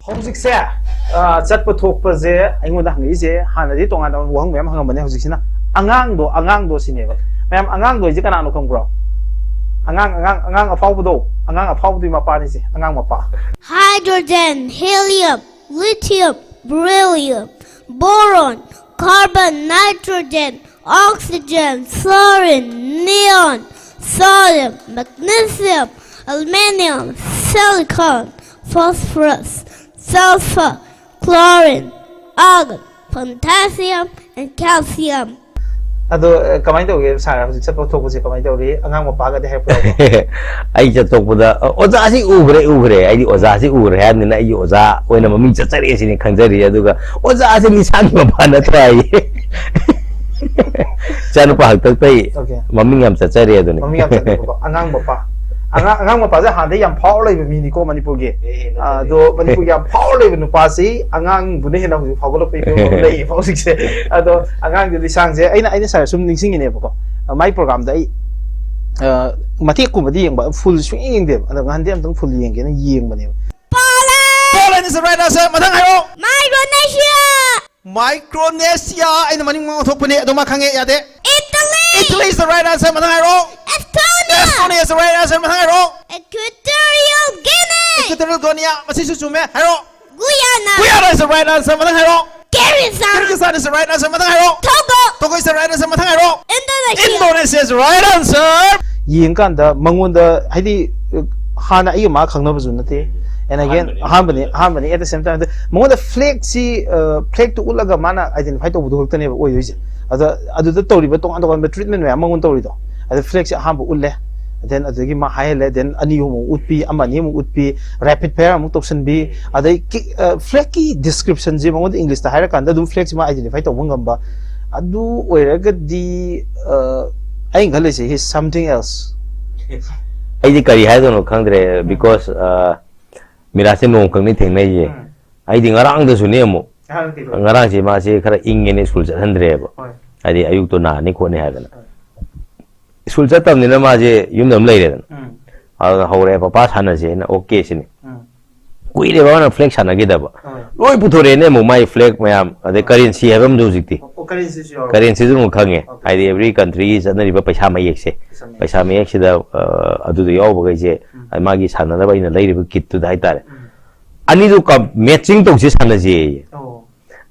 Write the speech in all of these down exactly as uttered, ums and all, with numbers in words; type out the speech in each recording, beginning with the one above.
ꯍꯧꯖꯤꯛꯁꯦ ꯆꯠꯄ ꯊꯣꯛꯄꯁꯦ ꯑꯩꯉꯣꯟꯗ ꯍꯪꯉꯛꯏꯁꯦ, ꯍꯥꯟꯅꯗꯤ ꯇꯣꯉꯥꯟ ꯇꯣꯉꯥꯟꯕ ꯋꯥꯍꯪ ꯃꯌꯥꯝ ꯍꯪꯉꯝꯕꯅꯦ, ꯍꯧꯖꯤꯛꯁꯤꯅ ꯑꯉꯥꯡꯗꯣ, ꯑꯉꯥꯡꯗꯣ ꯁꯤꯅꯦꯕ꯫ ꯃꯌꯥꯝ, ꯑꯉꯥꯡꯗꯣ ꯍꯥꯏꯁꯦ ꯀꯅꯥꯅꯣ ꯈꯪꯕ꯭ꯔꯣ? ꯑꯉꯥꯡ, ꯑꯉꯥꯡ, ꯑꯉꯥꯡ ꯑꯐꯥꯎꯕꯗꯣ, ꯑꯉꯥꯡ ꯑꯐꯥꯎꯕꯗꯨꯒꯤ ꯃꯄꯥꯅꯤꯁꯦ, ꯑꯉꯥꯡ ꯃꯄꯥ꯫ Hydrogen, helium, lithium, beryllium, boron, carbon, nitrogen, oxygen, fluorine, neon, sodium, magnesium, aluminium, silicon, phosphorus, sulfur, chlorine, argon, potassium, and calcium. ꯑꯗꯣ ꯀꯃꯥꯏꯅ ꯇꯧꯒꯦ ꯁꯥꯔ, ꯍꯧꯖꯤꯛ ꯆꯠꯄ ꯊꯣꯛꯄꯁꯦ ꯀꯃꯥꯏꯅ ꯇꯧꯔꯤ? ꯑꯉꯥꯡ ꯃꯄꯥꯒꯗꯤ ꯍꯥꯏꯔꯛꯄ ꯌꯥꯎꯕ꯭ꯔꯣ? ꯑꯩ ꯆꯠꯊꯣꯛꯄꯗ "ꯑꯣꯖꯥꯁꯤ ꯎꯈ꯭ꯔꯦ, ꯎꯈ꯭ꯔꯦ", ꯑꯩꯗꯤ ꯑꯣꯖꯥꯁꯤ ꯎꯈ꯭ꯔꯦ ꯍꯥꯏꯕꯅꯤꯅ ꯑꯩꯒꯤ ꯑꯣꯖꯥ ꯑꯣꯏꯅ ꯃꯃꯤꯡ ꯆꯠꯆꯔꯛꯑꯦ ꯁꯤꯅꯤ ꯈꯟꯖꯔꯤ꯫ ꯑꯗꯨꯒ "ꯑꯣꯖꯥꯁꯤ ꯂꯤꯁꯥꯡꯒꯤ ꯃꯄꯥ ꯅꯠꯇ꯭ꯔꯣ?" ꯍꯥꯏꯌꯦ꯫ ꯏꯆꯥꯅꯨꯄꯥ ꯍꯥꯛꯇꯛꯇꯩ ꯃꯃꯤꯡ ꯌꯥꯝ ꯆꯠꯆꯔꯦ ꯑꯗꯨꯅꯤ꯫ ꯃꯃꯤꯡ ꯌꯥꯝ ꯆꯠꯂꯦꯕꯀꯣ, ꯑꯉꯥꯡ ꯃꯄꯥ꯫ ꯑꯉꯥꯡ, ꯑꯉꯥꯡ ꯃꯄꯥꯁꯦ ꯍꯥꯟꯅꯗꯩ ꯌꯥꯝ ꯐꯥꯎꯔ ꯂꯩꯕ ꯃꯤꯅꯤꯀꯣ ꯃꯅꯤꯄꯨꯔꯒꯤ꯫ ꯑꯗꯣ ꯃꯅꯤꯄꯨꯔꯒꯤ ꯌꯥꯝ ꯐꯥꯎꯔ ꯂꯩꯕ ꯅꯨꯄꯥꯁꯤ ꯑꯉꯥꯡꯗꯨꯅ ꯍꯦꯟꯅ ꯍꯧꯖꯤꯛ ꯐꯥꯎꯒꯠꯂꯛꯄꯒꯤ ꯐꯤꯕꯝ ꯑꯃ ꯂꯩꯌꯦꯕ ꯍꯧꯖꯤꯛꯁꯦ꯫ ꯑꯗꯣ ꯑꯉꯥꯡꯗꯨ ꯂꯤꯁꯥꯡꯁꯦ ꯑꯩꯅ, ꯑꯩꯅ ꯁꯥꯔ ꯁꯨꯝ ꯅꯤꯡꯁꯤꯡꯉꯤꯅꯦꯕꯀꯣ, ꯃꯥꯏ ꯄ꯭ꯔꯣꯒꯥꯝꯗ ꯑꯩ ꯃꯇꯦꯛꯀꯨꯝꯕꯗꯤ ꯌꯦꯡꯕ, ꯐꯨꯜ ꯁꯨꯡꯌꯦꯡ ꯌꯦꯡꯗꯦꯕ꯫ ꯑꯗꯣ ꯉꯍꯥꯟꯗꯤ ꯑꯃꯨꯛꯇꯪ ꯐꯨꯜ ꯌꯦꯡꯒꯦꯅ ꯌꯦꯡꯕꯅꯦꯕ꯫ Poland! Poland is the right answer. ꯃꯊꯪ ꯍꯥꯏꯔꯣ꯫ Micronesia! Micronesia! ꯑꯩꯅ ꯃꯅꯤꯡ ꯃꯥꯡ ꯊꯣꯛꯄꯅꯤ, ꯑꯗꯨ ꯃꯥ ꯈꯪꯉꯦ, ꯌꯥꯗꯦ꯫ Italy! Italy is the right answer. ꯃꯊꯪ ꯍꯥꯏꯔꯣ꯫ Estonia! Estonia is the right answer. ꯃꯊꯪ ꯍꯥꯏꯔꯣ꯫ Equatorial Guinea! Equatorial Guinea. ꯃꯁꯤꯁꯨ ꯆꯨꯝꯃꯦ꯫ ꯍꯥꯏꯔꯣ꯫ Guyana! Guyana is the right answer. ꯃꯊꯪ ꯍꯥꯏꯔꯣ꯫ Kyrgyzstan! Kyrgyzstan is the right answer. ꯃꯊꯪ ꯍꯥꯏꯔꯣ꯫ Togo! Togo is the right answer. ꯃꯊꯪ ꯍꯥꯏꯔꯣ꯫ Indonesia! Indonesia is the right answer. ꯌꯦꯡꯀꯥꯟꯗ ꯃꯉꯣꯟꯗ, ꯍꯥꯏꯗꯤ, ꯍꯥꯟꯅ ꯑꯩꯒ ꯃꯥ ꯈꯪꯅꯕꯁꯨ ꯅꯠꯇꯦ꯫ And again, ꯑꯍꯥꯟꯕꯅꯤ꯫ ꯑꯍꯥꯟꯕꯅꯤ, ꯑꯍꯥꯟꯕꯅꯤ꯫ At the same time, ꯃꯉꯣꯟꯗ flag ꯁꯤ, ꯑ, flag ꯇꯨ ꯎꯠꯂꯒ ꯃꯥꯅ identify ꯇꯧꯕꯗꯨ ꯈꯛꯇꯅꯦꯕ ꯑꯣꯏꯗꯣꯏꯁꯦ꯫ ꯑꯗ ꯑꯗꯨꯗ ꯇꯧꯔꯤꯕ ꯇꯣꯉꯥꯟ ꯇꯣꯉꯥꯟꯕ treatment ꯃꯌꯥꯝ ꯃꯉꯣꯟꯗ ꯇꯧꯔꯤꯗꯣ, ꯑꯗ flag ꯁꯦ ꯑꯍꯥꯟꯕ ꯎꯠꯂꯦ, then ꯑꯗꯨꯗꯒꯤ ꯃꯥ ꯍꯥꯏꯍꯜꯂꯦ, then ꯑꯅꯤ ꯑꯍꯨꯝ ꯑꯃꯨꯛ ꯎꯠꯄꯤ, ꯑꯃ ꯑꯅꯤ ꯑꯃꯨꯛ ꯎꯠꯄꯤ, rapid fire ꯑꯃꯨꯛ ꯇꯧꯁꯟꯕꯤ, ꯑꯗꯩ ꯀꯤ-, ꯑ, flag ꯀꯤ description ꯁꯦ ꯃꯉꯣꯟꯗ English ꯇ ꯍꯥꯏꯔꯀꯥꯟꯗ ꯑꯗꯨꯝ flag ꯁꯤ ꯃꯥ identify ꯇꯧꯕ ꯉꯝꯕ꯫ ꯑꯗꯨ ꯑꯣꯏꯔꯒꯗꯤ, ꯑ, ꯑꯩꯅ ꯈꯜꯂꯤꯁꯦ he's something else꯫ ꯑꯩꯗꯤ ꯀꯔꯤ ꯍꯥꯏꯗꯣꯏꯅꯣ ꯈꯪꯗ꯭ꯔꯦ, because, ꯑ, ꯃꯤꯔꯥꯖꯁꯦ ꯅꯣꯡꯃꯈꯛꯅꯤ ꯊꯦꯡꯅꯩꯁꯦ꯫ ꯎꯝ꯫ ꯑꯩꯗꯤ ꯉꯔꯥꯡꯗꯁꯨꯅꯦ ꯑꯃꯨꯛ꯫ ꯉꯔꯥꯡꯗꯤ ꯂꯣꯏꯔꯦ꯫ ꯉꯔꯥꯡꯁꯦ ꯃꯥꯁꯦ ꯈꯔ ꯏꯪꯉꯦꯅ ꯁ꯭ꯀꯨꯜ ꯆꯠꯍꯟꯗ꯭ꯔꯦꯕ꯫ ꯍꯣꯏ꯫ ꯍꯥꯏꯗꯤ ꯑꯌꯨꯛꯇꯣ ꯅꯥꯅꯤ ꯈꯣꯠꯅꯤ ꯍꯥꯏꯗꯅ꯫ ꯍꯣꯏ꯫ ꯁ꯭ꯀꯨꯜ ꯆꯠꯇꯕꯅꯤꯅ ꯃꯥꯁꯦ ꯌꯨꯝꯗ ꯑꯗꯨꯝ ꯂꯩꯔꯦꯗꯅ꯫ ꯎꯝ꯫ ꯑꯗꯨꯅ ꯍꯧꯔꯛꯑꯦ, "ꯄꯄꯥ ꯁꯥꯟꯅꯁꯦꯅ", "ꯑꯣꯀꯦ" ꯁꯤꯅꯤ꯫ ꯎꯝ꯫ ꯀꯨꯏꯔꯦꯕ ꯃꯥꯅ ꯐ꯭ꯂꯦꯛ ꯁꯥꯟꯅꯈꯤꯗꯕ꯫ ꯑꯥ꯫ ꯂꯣꯏ ꯄꯨꯊꯣꯔꯛꯑꯦꯅꯦ ꯑꯃꯨꯛ ꯃꯥꯏ ꯐ꯭ꯂꯦꯛ ꯃꯌꯥꯝ, ꯑꯗꯩ ꯀꯔꯦꯟꯁꯤ ꯍꯥꯏꯕ ꯑꯃꯁꯨ ꯍꯧꯖꯤꯛꯇꯤ꯫ ꯑꯣ, ꯀꯔꯦꯟꯁꯤꯁꯨ ꯌꯥꯎꯔꯦ꯫ ꯀꯔꯦꯟꯁꯤꯁꯨ ꯑꯃꯨꯛ ꯈꯪꯉꯦ꯫ ꯑꯣꯀꯦ꯫ ꯍꯥꯏꯗꯤ every countryꯒꯤ ꯆꯠꯅꯔꯤꯕ ꯄꯩꯁꯥ ꯃꯌꯦꯛꯁꯦ꯫ ꯄꯩꯁꯥ ꯃꯌꯦꯛ꯫ ꯄꯩꯁꯥ ꯃꯌꯦꯛꯁꯤꯗ, ꯑ, ꯑꯗꯨꯗ ꯌꯥꯎꯕꯈꯩꯁꯦ, ꯎꯝ꯫ ꯑ, ꯃꯥꯒꯤ ꯁꯥꯟꯅꯅꯕ ꯑꯩꯅ ꯂꯩꯔꯤꯕ kitꯇꯨꯗ ꯍꯥꯏꯇꯥꯔꯦ꯫ ꯎꯝ꯫ ꯑꯅꯤꯗꯨ ꯀ-, matching ꯇꯧꯁꯤ ꯁꯥꯟꯅꯁꯦꯌꯦ꯫ ꯑꯣ꯫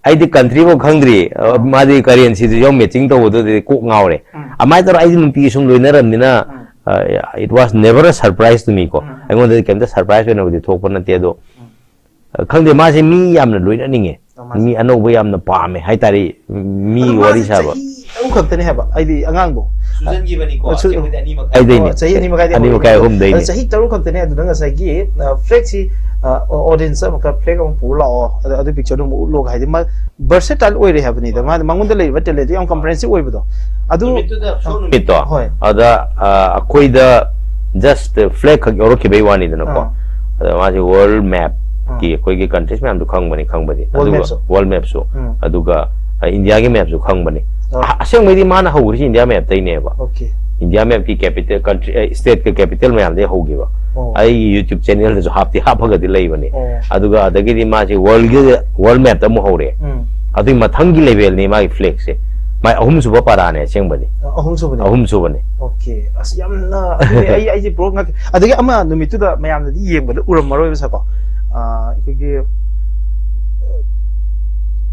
ꯑꯩꯗꯤ countryꯐꯥꯎ ꯈꯪꯗ꯭ꯔꯤ꯫ ꯑ, ꯑꯣ꯫ ꯃꯥꯗꯤ ꯀꯔꯦꯟꯁꯤꯗꯨ ꯌꯥꯎ matching ꯇꯧꯕꯗꯨꯗꯤ ꯀꯣꯛ ꯉꯥꯎꯔꯦ꯫ ꯎꯝ꯫ ꯑꯗꯨꯃꯥꯏꯅ ꯇꯧꯔ ꯑꯩꯗꯤ ꯅꯨꯡꯇꯤꯒꯤ ꯁꯨꯝ ꯂꯣꯏꯅꯔꯕꯅꯤꯅ, ꯎꯝ꯫ ꯑ, it was never a surprise to me ꯀꯣ꯫ ꯎꯝ꯫ ꯑꯩꯉꯣꯟꯗꯗꯤ ꯀꯩꯝꯇ surprise ꯑꯣꯏꯅꯕꯨꯗꯤ ꯊꯣꯛꯄ ꯅꯠꯇꯦ ꯑꯗꯣ, ꯎꯝ꯫ ꯑ, ꯈꯪꯗꯦ, ꯃꯥꯁꯦ ꯃꯤ ꯌꯥꯝꯅ ꯂꯣꯏꯅꯅꯤꯡꯉꯦ꯫ ꯑꯣ, ꯃꯥꯁꯦ꯫ ꯃꯤ ꯑꯅꯧꯕ ꯌꯥꯝꯅ ꯄꯥꯝꯃꯦ ꯍꯥꯏꯇꯥꯔꯦ, ꯃꯤ ꯑꯗꯣ ꯋꯥꯔꯤ ꯃꯥꯁꯦ ꯁꯥꯕ꯫ ꯆꯍꯤ ꯇꯔꯨꯛ ꯈꯛꯇꯅꯦ ꯍꯥꯏꯕ, ꯑꯩꯗꯤ ꯑꯉꯥꯡꯗꯣ꯫ ꯁꯨꯖꯟꯈꯤꯕꯅꯤꯀꯣ꯫ ꯑ, ꯁꯨ-, ꯑꯁꯦꯡꯕꯗꯤ ꯑꯅꯤ ꯃꯈꯥꯏ꯫ ꯑꯩꯗꯩꯅꯦ꯫ ꯑꯣ, ꯆꯍꯤ ꯑꯅꯤ ꯃꯈꯥꯏꯗꯤ ꯑꯅꯤ ꯑꯣꯏꯔꯦ꯫ ꯃꯈꯥꯏ, ꯑꯍꯨꯝꯗꯩꯅꯦ꯫ ꯑꯗ ꯆꯍꯤ ꯇꯔꯨꯛ ꯈꯛꯇꯅꯦ, ꯑꯗꯨꯗ ꯉꯁꯥꯏꯒꯤ, ꯑ, ꯐ꯭ꯂꯦꯛꯁꯤ, ꯑ, ꯑꯣꯗꯤꯌꯟꯁ ꯑꯃꯈꯛ ꯐ꯭ꯂꯦꯛ ꯑꯃ ꯄꯨꯔ ꯂꯥꯛꯑꯣ, ꯑꯗ ꯑꯗꯨ ꯄꯤꯛꯆꯔꯗꯨ ꯑꯃꯨꯛ ꯎꯠꯂꯣꯒ ꯍꯥꯏꯗꯤ ꯃꯥ versatile ꯑꯣꯏꯔꯦ ꯍꯥꯏꯕꯅꯤꯗ꯫ ꯃꯥ, ꯃꯉꯣꯟꯗ ꯂꯩꯔꯤꯕ talentꯇꯨ ꯌꯥꯝ comprehensive ꯑꯣꯏꯕꯗꯣ꯫ ꯑꯗꯨ ꯅꯨꯃꯤꯠꯇꯨꯗ show ꯅꯨꯃꯤꯠꯇꯣ꯫ ꯍꯣꯏ꯫ ꯑꯗ, ꯑ, ꯑꯩꯈꯣꯏꯗ just flag ꯈꯛ ꯌꯧꯔꯛꯈꯤꯕꯩ ꯋꯥꯅꯤꯗꯅꯀꯣ꯫ ꯑꯥ꯫ ꯑꯗ ꯃꯥꯁꯦ world mapꯀꯤ ꯑꯥ꯫ ꯑꯩꯈꯣꯏꯒꯤ countries ꯃꯌꯥꯝꯗꯣ ꯈꯪꯕꯅꯤ, ꯈꯪꯕꯗꯤ꯫ World ꯑꯗꯨꯒ mapꯁꯨ? World mapꯁꯨ꯫ ꯎꯝ꯫ ꯑꯗꯨꯒ, ꯑ, ꯏꯟꯗꯤꯌꯥꯒꯤ mapꯁꯨ ꯈꯪꯕꯅꯤ꯫ ꯑꯥ꯫ ꯑ-, ꯑꯁꯦꯡꯕꯩꯗꯤ ꯃꯥꯅ ꯍꯧꯔꯤꯁꯤ ꯏꯟꯗꯤꯌꯥ mapꯇꯩꯅꯦꯕ꯫ Okay꯫ ꯏꯟꯗꯤꯌꯥ mapꯀꯤ capital country, ꯑ, stateꯀ capital ꯃꯌꯥꯝꯗꯩ ꯍꯧꯈꯤꯕ꯫ ꯑꯣ꯫ ꯑꯩꯒꯤ YouTube channelꯗꯁꯨ ꯍꯥꯞꯇꯤ ꯍꯥꯞꯄꯒꯗꯤ ꯂꯩꯕꯅꯦ꯫ ꯑꯣ꯫ ꯑꯗꯨꯒ ꯑꯗꯒꯤꯗꯤ ꯃꯥꯁꯦ worldꯒꯤ, world mapꯇ ꯑꯃꯨꯛ ꯍꯧꯔꯦ꯫ ꯎꯝ꯫ ꯑꯗꯨꯒꯤ ꯃꯊꯪꯒꯤ levelꯅꯤ ꯃꯥꯒꯤ flagꯁꯦ꯫ ꯃꯥꯏ ꯑꯍꯨꯝꯁꯨꯕ ꯄꯥꯔꯥꯅꯦ ꯑꯁꯦꯡꯕꯗꯤ꯫ ꯑꯍꯨꯝꯁꯨꯕꯅꯦ꯫ ꯑꯍꯨꯝꯁꯨꯕꯅꯦ꯫ Okay꯫ ꯑꯁ, ꯌꯥꯝꯅ, ꯑꯗꯨꯅꯦ ꯑꯩ, ꯑꯩꯁꯦ ꯄꯨꯔꯥ ꯉꯛ-, ꯑꯗꯒꯤ ꯑꯃ ꯅꯨꯃꯤꯠꯇꯨꯗ ꯃꯌꯥꯝꯅꯗꯤ ꯌꯦꯡꯕꯗ ꯎꯔꯝꯃꯔꯣꯏꯕ ꯁꯥꯀꯣ꯫ ꯑꯥ, ꯑꯩꯈꯣꯏꯒꯤ, ꯑ,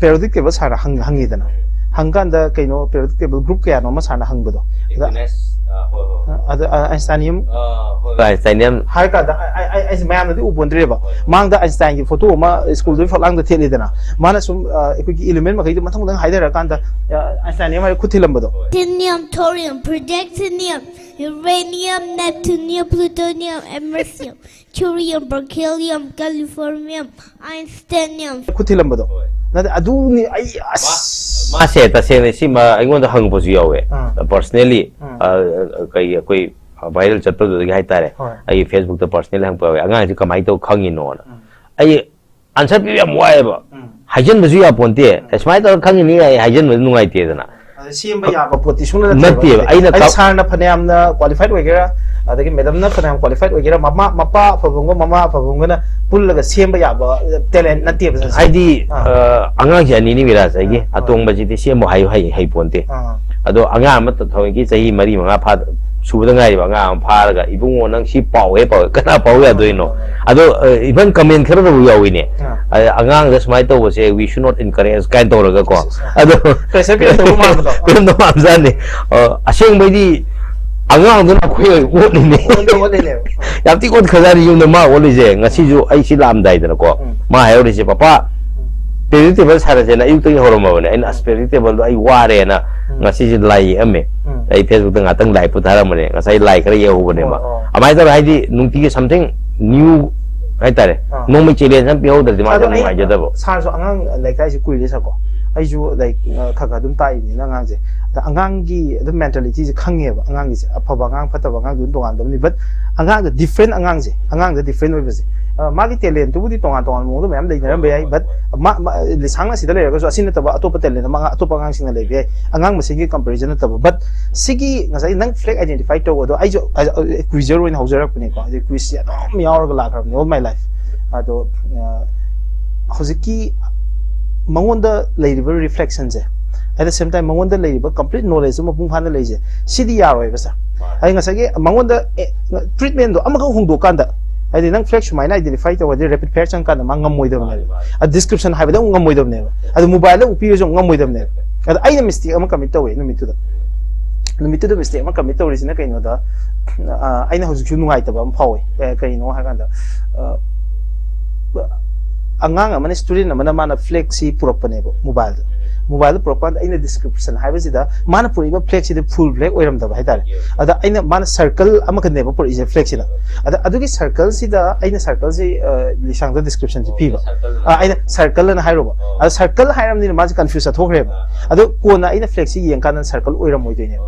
periodic table ꯁꯥꯔ ꯍꯪ-, ꯍꯪꯉꯤꯗꯅ꯫ ꯍꯪꯀꯥꯟꯗ ꯀꯩꯅꯣ periodic table group ꯀꯌꯥꯅꯣ ꯑꯃ ꯁꯥꯔꯅ ꯍꯪꯕꯗꯣ꯫ ꯑꯗ, Aquinas, ꯑ, ꯍꯣꯏ, ꯍꯣꯏ, ꯍꯣꯏ꯫ ꯑ, ꯑꯗ, ꯑ, Einsteinium ꯑ, ꯍꯣꯏ, ꯍꯣꯏ, Einsteinium꯫ ꯍꯥꯏꯔ ꯀꯥꯟꯗ ꯑꯩ, ꯑꯩ, ꯑꯩ, ꯑꯩꯁꯦ ꯃꯌꯥꯝꯅꯗꯤ ꯎꯄꯣꯟꯗ꯭ꯔꯦꯕ꯫ ꯃꯥꯡꯗ Einsteinꯒꯤ photo ꯑꯃ schoolꯗꯨꯒꯤ ꯐꯛꯂꯥꯡꯗ ꯊꯦꯠꯂꯤꯗꯅ꯫ ꯃꯥꯅ ꯁꯨꯝ, ꯑ, ꯑꯩꯈꯣꯏꯒꯤ element ꯃꯈꯩꯗꯣ ꯃꯊꯪ ꯃꯊꯪ ꯍꯥꯏꯗꯔꯀꯥꯟꯗ, ꯑ, Einsteinium ꯍꯥꯏꯔ ꯈꯨꯠ ꯊꯤꯜꯂꯝꯕꯗꯣ꯫ Actinium, thorium, protactinium, uranium, neptunium, plutonium, americium, curium, berkelium, californium, einsteinium. ꯈꯨꯠ ꯊꯤꯜꯂꯝꯕꯗꯣ꯫ ꯅꯠꯇꯦ, ꯑꯗꯨꯅꯤ ꯑꯩ, ꯑꯁ꯫ ꯃꯥꯁꯦ ꯇꯁꯦꯡꯅ ꯁꯤ ꯃꯥ ꯑꯩꯉꯣꯟꯗ ꯍꯪꯉꯛꯄꯁꯨ ꯌꯥꯎꯋꯦ꯫ ꯑꯥ꯫ Personally, ꯑꯥ꯫ ꯑ, ꯀꯩ, ꯑꯩꯈꯣꯏ viral ꯆꯠꯄꯗꯨꯗꯒꯤ ꯍꯥꯏꯇꯥꯔꯦ꯫ ꯍꯣꯏ꯫ ꯑꯩꯒꯤ Facebookꯇ personally ꯍꯪꯉꯛꯄ ꯌꯥꯎꯋꯦ꯫ "ꯑꯉꯥꯡꯁꯤ ꯀꯃꯥꯏꯅ ꯇꯧ ꯈꯪꯉꯤꯅꯣꯅ?" ꯎꯝ꯫ ꯑꯩ answer ꯄꯤꯕ ꯌꯥꯝ ꯋꯥꯏꯑꯦꯕ꯫ ꯎꯝ꯫ ꯍꯥꯏꯖꯟꯕꯁꯨ ꯌꯥꯄꯣꯟꯇꯦ꯫ "ꯑꯦ, ꯁꯨꯃꯥꯏꯅ ꯇꯧꯔ ꯈꯪꯉꯤꯅꯤ" ꯑꯩ ꯍꯥꯏꯖꯟꯕꯗꯨ ꯅꯨꯡꯉꯥꯏꯇꯦꯗꯅ꯫ ꯁꯦꯝꯕ ꯌꯥꯕ ꯄꯣꯠꯇꯤ ꯁꯨꯡꯅ ꯅꯠꯇꯦꯕ꯫ ꯑꯩꯅ ꯑꯩ ꯇꯥ- ꯁꯥꯔꯅ ꯐꯅꯌꯥꯝꯅ ꯀ꯭ꯋꯥꯂꯤꯐꯥꯏꯠ ꯑꯣꯏꯒꯦꯔꯥ, ꯑꯗꯒꯤ ꯃꯦꯗꯝꯅ ꯐꯅꯌꯥꯝ ꯀ꯭ꯋꯥꯂꯤꯐꯥꯏꯠ ꯑꯣꯏꯒꯦꯔꯥ, ꯃꯃꯥ ꯃꯄꯥ ꯑꯐꯕ ꯑꯃꯒ ꯃꯃꯥ ꯑꯐꯕ ꯑꯃꯒꯅ ꯄꯨꯜꯂꯒ ꯁꯦꯝꯕ ꯌꯥꯕ ꯇꯦꯂꯦꯟ ꯅꯠꯇꯦꯕ ꯁꯤꯁꯦ꯫ ꯍꯥꯏꯗꯤ ꯑꯥ꯫ ꯑ, ꯑꯉꯥꯡꯁꯤ ꯑꯅꯤꯅꯤ ꯃꯤꯔꯥꯖ, ꯑꯩꯒꯤ ꯑꯥ, ꯑꯥ꯫ ꯑꯇꯣꯡꯕꯁꯤꯗꯤ ꯁꯦꯝꯕ ꯍꯩ ꯍꯩ ꯍꯩꯄꯣꯟꯇꯦ꯫ ꯑꯥ꯫ ꯑꯗꯣ ꯑꯉꯥꯡ ꯑꯃ ꯊꯑꯣꯏꯒꯤ ꯆꯍꯤ ꯃꯔꯤ ꯃꯉꯥ ꯐꯥ ꯁꯨꯕꯗ ꯉꯥꯏꯔꯤꯕ ꯑꯉꯥꯡ ꯑꯃ ꯐꯥꯔꯒ, "ꯏꯕꯨꯡꯉꯣ, ꯅꯪ ꯁꯤ ꯄꯥꯎꯍꯦ, ꯄꯥꯎꯍꯦ, ꯀꯅꯥ ꯄꯥꯎ ꯌꯥꯗꯣꯏꯅꯣ?" ꯑꯗꯣ, ꯑ, even comment ꯈꯔꯗꯕꯨ ꯌꯥꯎꯏꯅꯦ꯫ ꯑꯥ꯫ ꯑ, "ꯑꯉꯥꯡꯗ ꯁꯨꯃꯥꯏꯅ ꯇꯧꯕꯁꯦ, we should not encourage" ꯀꯥꯏꯅ ꯇꯧꯔꯒꯀꯣ꯫ ꯑꯁ, ꯑꯁ꯫ ꯑꯗꯣ Pressure create ꯇꯧꯕ ꯃꯥꯟꯕꯗꯣ꯫ ꯄꯤꯔꯝꯗꯧ ꯃꯥꯟꯕꯖꯥꯠꯅꯤ꯫ ꯑ, ꯑꯁꯦꯡꯕꯩꯗꯤ ꯑꯉꯥꯡꯗꯨꯅ ꯑꯩꯈꯣꯏ ꯑꯣꯠꯂꯤꯅꯦ꯫ ꯑꯣꯠꯂꯦ, ꯑꯣꯠꯂꯤꯅꯦꯕ꯫ ꯌꯥꯝ ꯊꯤ ꯑꯣꯠꯈ꯭ꯔꯖꯥꯠꯅꯤ ꯌꯨꯝꯗ ꯃꯥ ꯑꯣꯠꯂꯤꯁꯦ꯫ ꯉꯁꯤꯁꯨ ꯑꯩ ꯁꯤ ꯂꯥꯛꯑꯝꯗꯥꯏꯗꯅꯀꯣ, ꯎꯝ꯫ ꯃꯥ ꯍꯥꯏꯍꯧꯔꯤꯁꯦ, "ꯄꯄꯥ, ꯄꯦꯔꯤꯗꯤꯛꯇꯦꯕꯜ ꯁꯥꯟꯅꯁꯦꯅ" ꯑꯌꯨꯛꯇꯒꯤ ꯍꯧꯔꯝꯃꯕꯅꯦ꯫ ꯑꯩꯅ, "ꯑꯁ, ꯄꯦꯔꯤꯗꯤꯛꯇꯦꯕꯜꯗꯣ ꯑꯩ ꯋꯥꯔꯦꯅ ꯎꯝ꯫ ꯉꯁꯤꯁꯦ ꯂꯥꯏ ꯌꯦꯛꯑꯝꯃꯦ꯫ ꯎꯝ꯫ ꯑꯩ Facebook-ꯇ ꯉꯥꯛꯇꯪ ꯂꯥꯏ ꯄꯨꯊꯥꯔꯝꯕꯅꯦ꯫ ꯉꯁꯥꯏ ꯂꯥꯏ ꯈꯔ ꯌꯦꯛꯍꯧꯕꯅꯦꯕ"꯫ ꯑꯣ, ꯑꯣ꯫ ꯑꯗꯨꯃꯥꯏꯅ ꯇꯧꯔꯒ, ꯍꯥꯏꯗꯤ, ꯅꯨꯡꯇꯤꯒꯤ something new ꯍꯥꯏꯇꯥꯔꯦ, ꯑꯥ꯫ ꯅꯣꯡꯃꯩ challenge ꯑꯃ ꯄꯤꯍꯧꯗ꯭ꯔꯗꯤ ꯃꯥꯁꯦ ꯑꯗꯣ ꯑꯩ ꯅꯨꯡꯉꯥꯏꯖꯗꯕ꯫ ꯁꯥꯔꯁꯨ ꯑꯉꯥꯡ ꯂꯥꯏꯔꯤꯛ ꯇꯥꯛꯏꯁꯦ ꯀꯨꯏꯔꯦ ꯁꯥꯔꯀꯣ꯫ ꯑꯩꯁꯨ ꯂꯥꯏꯔꯤꯛ, ꯑ, ꯈꯔ ꯈꯔ ꯑꯗꯨꯝ ꯇꯥꯛꯏꯅꯤꯅ ꯑꯉꯥꯡꯁꯦ꯫ ꯑꯗ ꯑꯉꯥꯡꯒꯤ ꯑꯗꯨꯝ mentalityꯁꯦ ꯈꯪꯉꯦꯕ꯫ ꯑꯉꯥꯡꯒꯤꯁꯦ ꯑꯐꯕ ꯑꯉꯥꯡ ꯐꯠꯇꯕ ꯑꯉꯥꯡꯗꯨ ꯑꯗꯨꯝ ꯇꯣꯉꯥꯟꯗꯕꯅꯤ꯫ But ꯑꯉꯥꯡꯗ different, ꯑꯉꯥꯡꯁꯦ, ꯑꯉꯥꯡꯗ different ꯑꯣꯏꯕꯁꯦ, ꯑ, ꯃꯥꯒꯤ talentꯇꯨꯕꯨꯗꯤ ꯇꯣꯉꯥꯟ ꯇꯣꯉꯥꯟꯕ ꯃꯑꯣꯡꯗ ꯃꯌꯥꯝ ꯂꯩꯅꯔꯝꯕ ꯌꯥꯏ꯫ But ꯃꯥ, ꯃꯥ, ꯂꯤꯁꯥꯡꯅ ꯁꯤꯗ ꯂꯩꯔꯒꯁꯨ ꯑꯁꯤ ꯅꯠꯇꯕ ꯑꯇꯣꯞꯄ talent ꯑꯃ ꯑꯉꯥꯡ, ꯑꯇꯣꯞꯄ ꯑꯉꯥꯡꯁꯤꯡꯅ ꯂꯩꯕ ꯌꯥꯏ꯫ ꯑꯉꯥꯡ ꯃꯁꯦꯟꯒꯤ comparison ꯅꯠꯇꯕ꯫ But ꯁꯤꯒꯤ ꯉꯁꯥꯏ ꯅꯪ flag identify ꯇꯧꯕꯗꯣ ꯑꯩꯁꯨ, ꯑ, ꯑ, quizzer ꯑꯣꯏꯅ ꯍꯧꯖꯔꯛꯄꯅꯤꯀꯣ꯫ ꯑꯗꯩ quizꯁꯦ ꯑꯗꯨꯝ ꯌꯥꯎꯔꯒ ꯂꯥꯛꯈ꯭ꯔꯕꯅꯤ all my life꯫ ꯑꯗꯣ, ꯑ, ꯍꯧꯖꯤꯛꯀꯤ ꯃꯉꯣꯟꯗ ꯂꯩꯔꯤꯕ reflectionꯁꯦ, at the same time ꯃꯉꯣꯟꯗ ꯂꯩꯔꯤꯕ complete knowledge ꯑꯃ ꯃꯄꯨꯡ ꯐꯥꯅ ꯂꯩꯁꯦ, ꯁꯤꯗꯤ ꯌꯥꯔꯣꯏꯕ ꯁꯥꯔ꯫ ꯍꯥꯏꯗꯤ ꯉꯁꯥꯏꯒꯤ ꯃꯉꯣꯟꯗ, ꯑꯦ, treatmentꯗꯣ ꯑꯃꯈꯛ ꯍꯣꯡꯗꯣꯛꯀꯥꯟꯗ, ꯍꯥꯏꯗꯤ ꯅꯪ flag ꯁꯨꯃꯥꯏꯅ identify ꯇꯧꯔꯗꯤ rapid fire ꯆꯪꯉꯀꯥꯟꯗ ꯃꯥ ꯉꯝꯃꯣꯏꯗꯕꯅꯦꯕ꯫ ꯑꯗ description ꯍꯥꯏꯕꯗ ꯑꯃꯨꯛ ꯉꯝꯃꯣꯏꯗꯕꯅꯦꯕ꯫ ꯑꯗ mobileꯗ ꯑꯃꯨꯛ ꯄꯤꯔꯁꯨ ꯑꯃꯨꯛ ꯉꯝꯃꯣꯏꯗꯕꯅꯦꯕ꯫ ꯑꯗ ꯑꯩꯅ mistake ꯑꯃ commit ꯇꯧꯋꯦ ꯅꯨꯃꯤꯠꯇꯨꯗ꯫ ꯅꯨꯃꯤꯠꯇꯨꯗ mistake ꯑꯃ commit ꯇꯧꯔꯤꯁꯤꯅ ꯀꯩꯅꯣꯗ, ꯑ, ꯑꯩꯅ ꯍꯧꯖꯤꯛꯁꯨ ꯅꯨꯡꯉꯥꯏꯇꯕ ꯑꯃ ꯐꯥꯎꯋꯦ꯫ ꯑ, ꯀꯩꯅꯣ ꯍꯥꯏꯀꯥꯟꯗ, ꯑ, ꯑꯉꯥꯡ ꯑꯃꯅ, student ꯑꯃꯅ ꯃꯥꯅ flagꯁꯤ ꯄꯨꯔꯛꯄꯅꯦꯕ mobileꯗ꯫ Mobileꯗ ꯄꯨꯔꯛꯄ ꯀꯥꯟꯗ ꯑꯩꯅ descriptionꯁꯤꯅ ꯍꯥꯏꯕꯁꯤꯗ ꯃꯥꯅ ꯄꯨꯔꯛꯏꯕ flagꯁꯤꯗꯤ full flag ꯑꯣꯏꯔꯝꯗꯕ ꯍꯥꯏꯇꯥꯔꯦ꯫ ꯑꯗ ꯑꯩꯅ, ꯃꯥꯅ circle ꯑꯃꯈꯛꯅꯦꯕ ꯄꯨꯔꯛꯏꯁꯦ flagꯁꯤꯗ꯫ ꯑꯗ ꯑꯗꯨꯒꯤ circleꯁꯤꯗ ꯑꯩꯅ circleꯁꯤ, ꯑ, ꯂꯤꯁꯥꯡꯗ descriptionꯁꯤ ꯄꯤꯕ꯫ ꯑ, ꯑꯩꯅ circle ꯑꯅ ꯍꯥꯏꯔꯨꯕ꯫ ꯑꯗ circle ꯍꯥꯏꯔꯕꯅꯤꯅ ꯃꯥꯁꯦ confuse ꯆꯠꯊꯣꯛꯈ꯭ꯔꯦꯕ꯫ ꯑꯗꯣ ꯀꯣꯟꯅ ꯑꯩꯅ flagꯁꯤ ꯌꯦꯡꯀꯥꯟꯗ circle ꯑꯣꯏꯔꯝꯃꯣꯏꯗꯣꯏꯅꯦꯕ꯫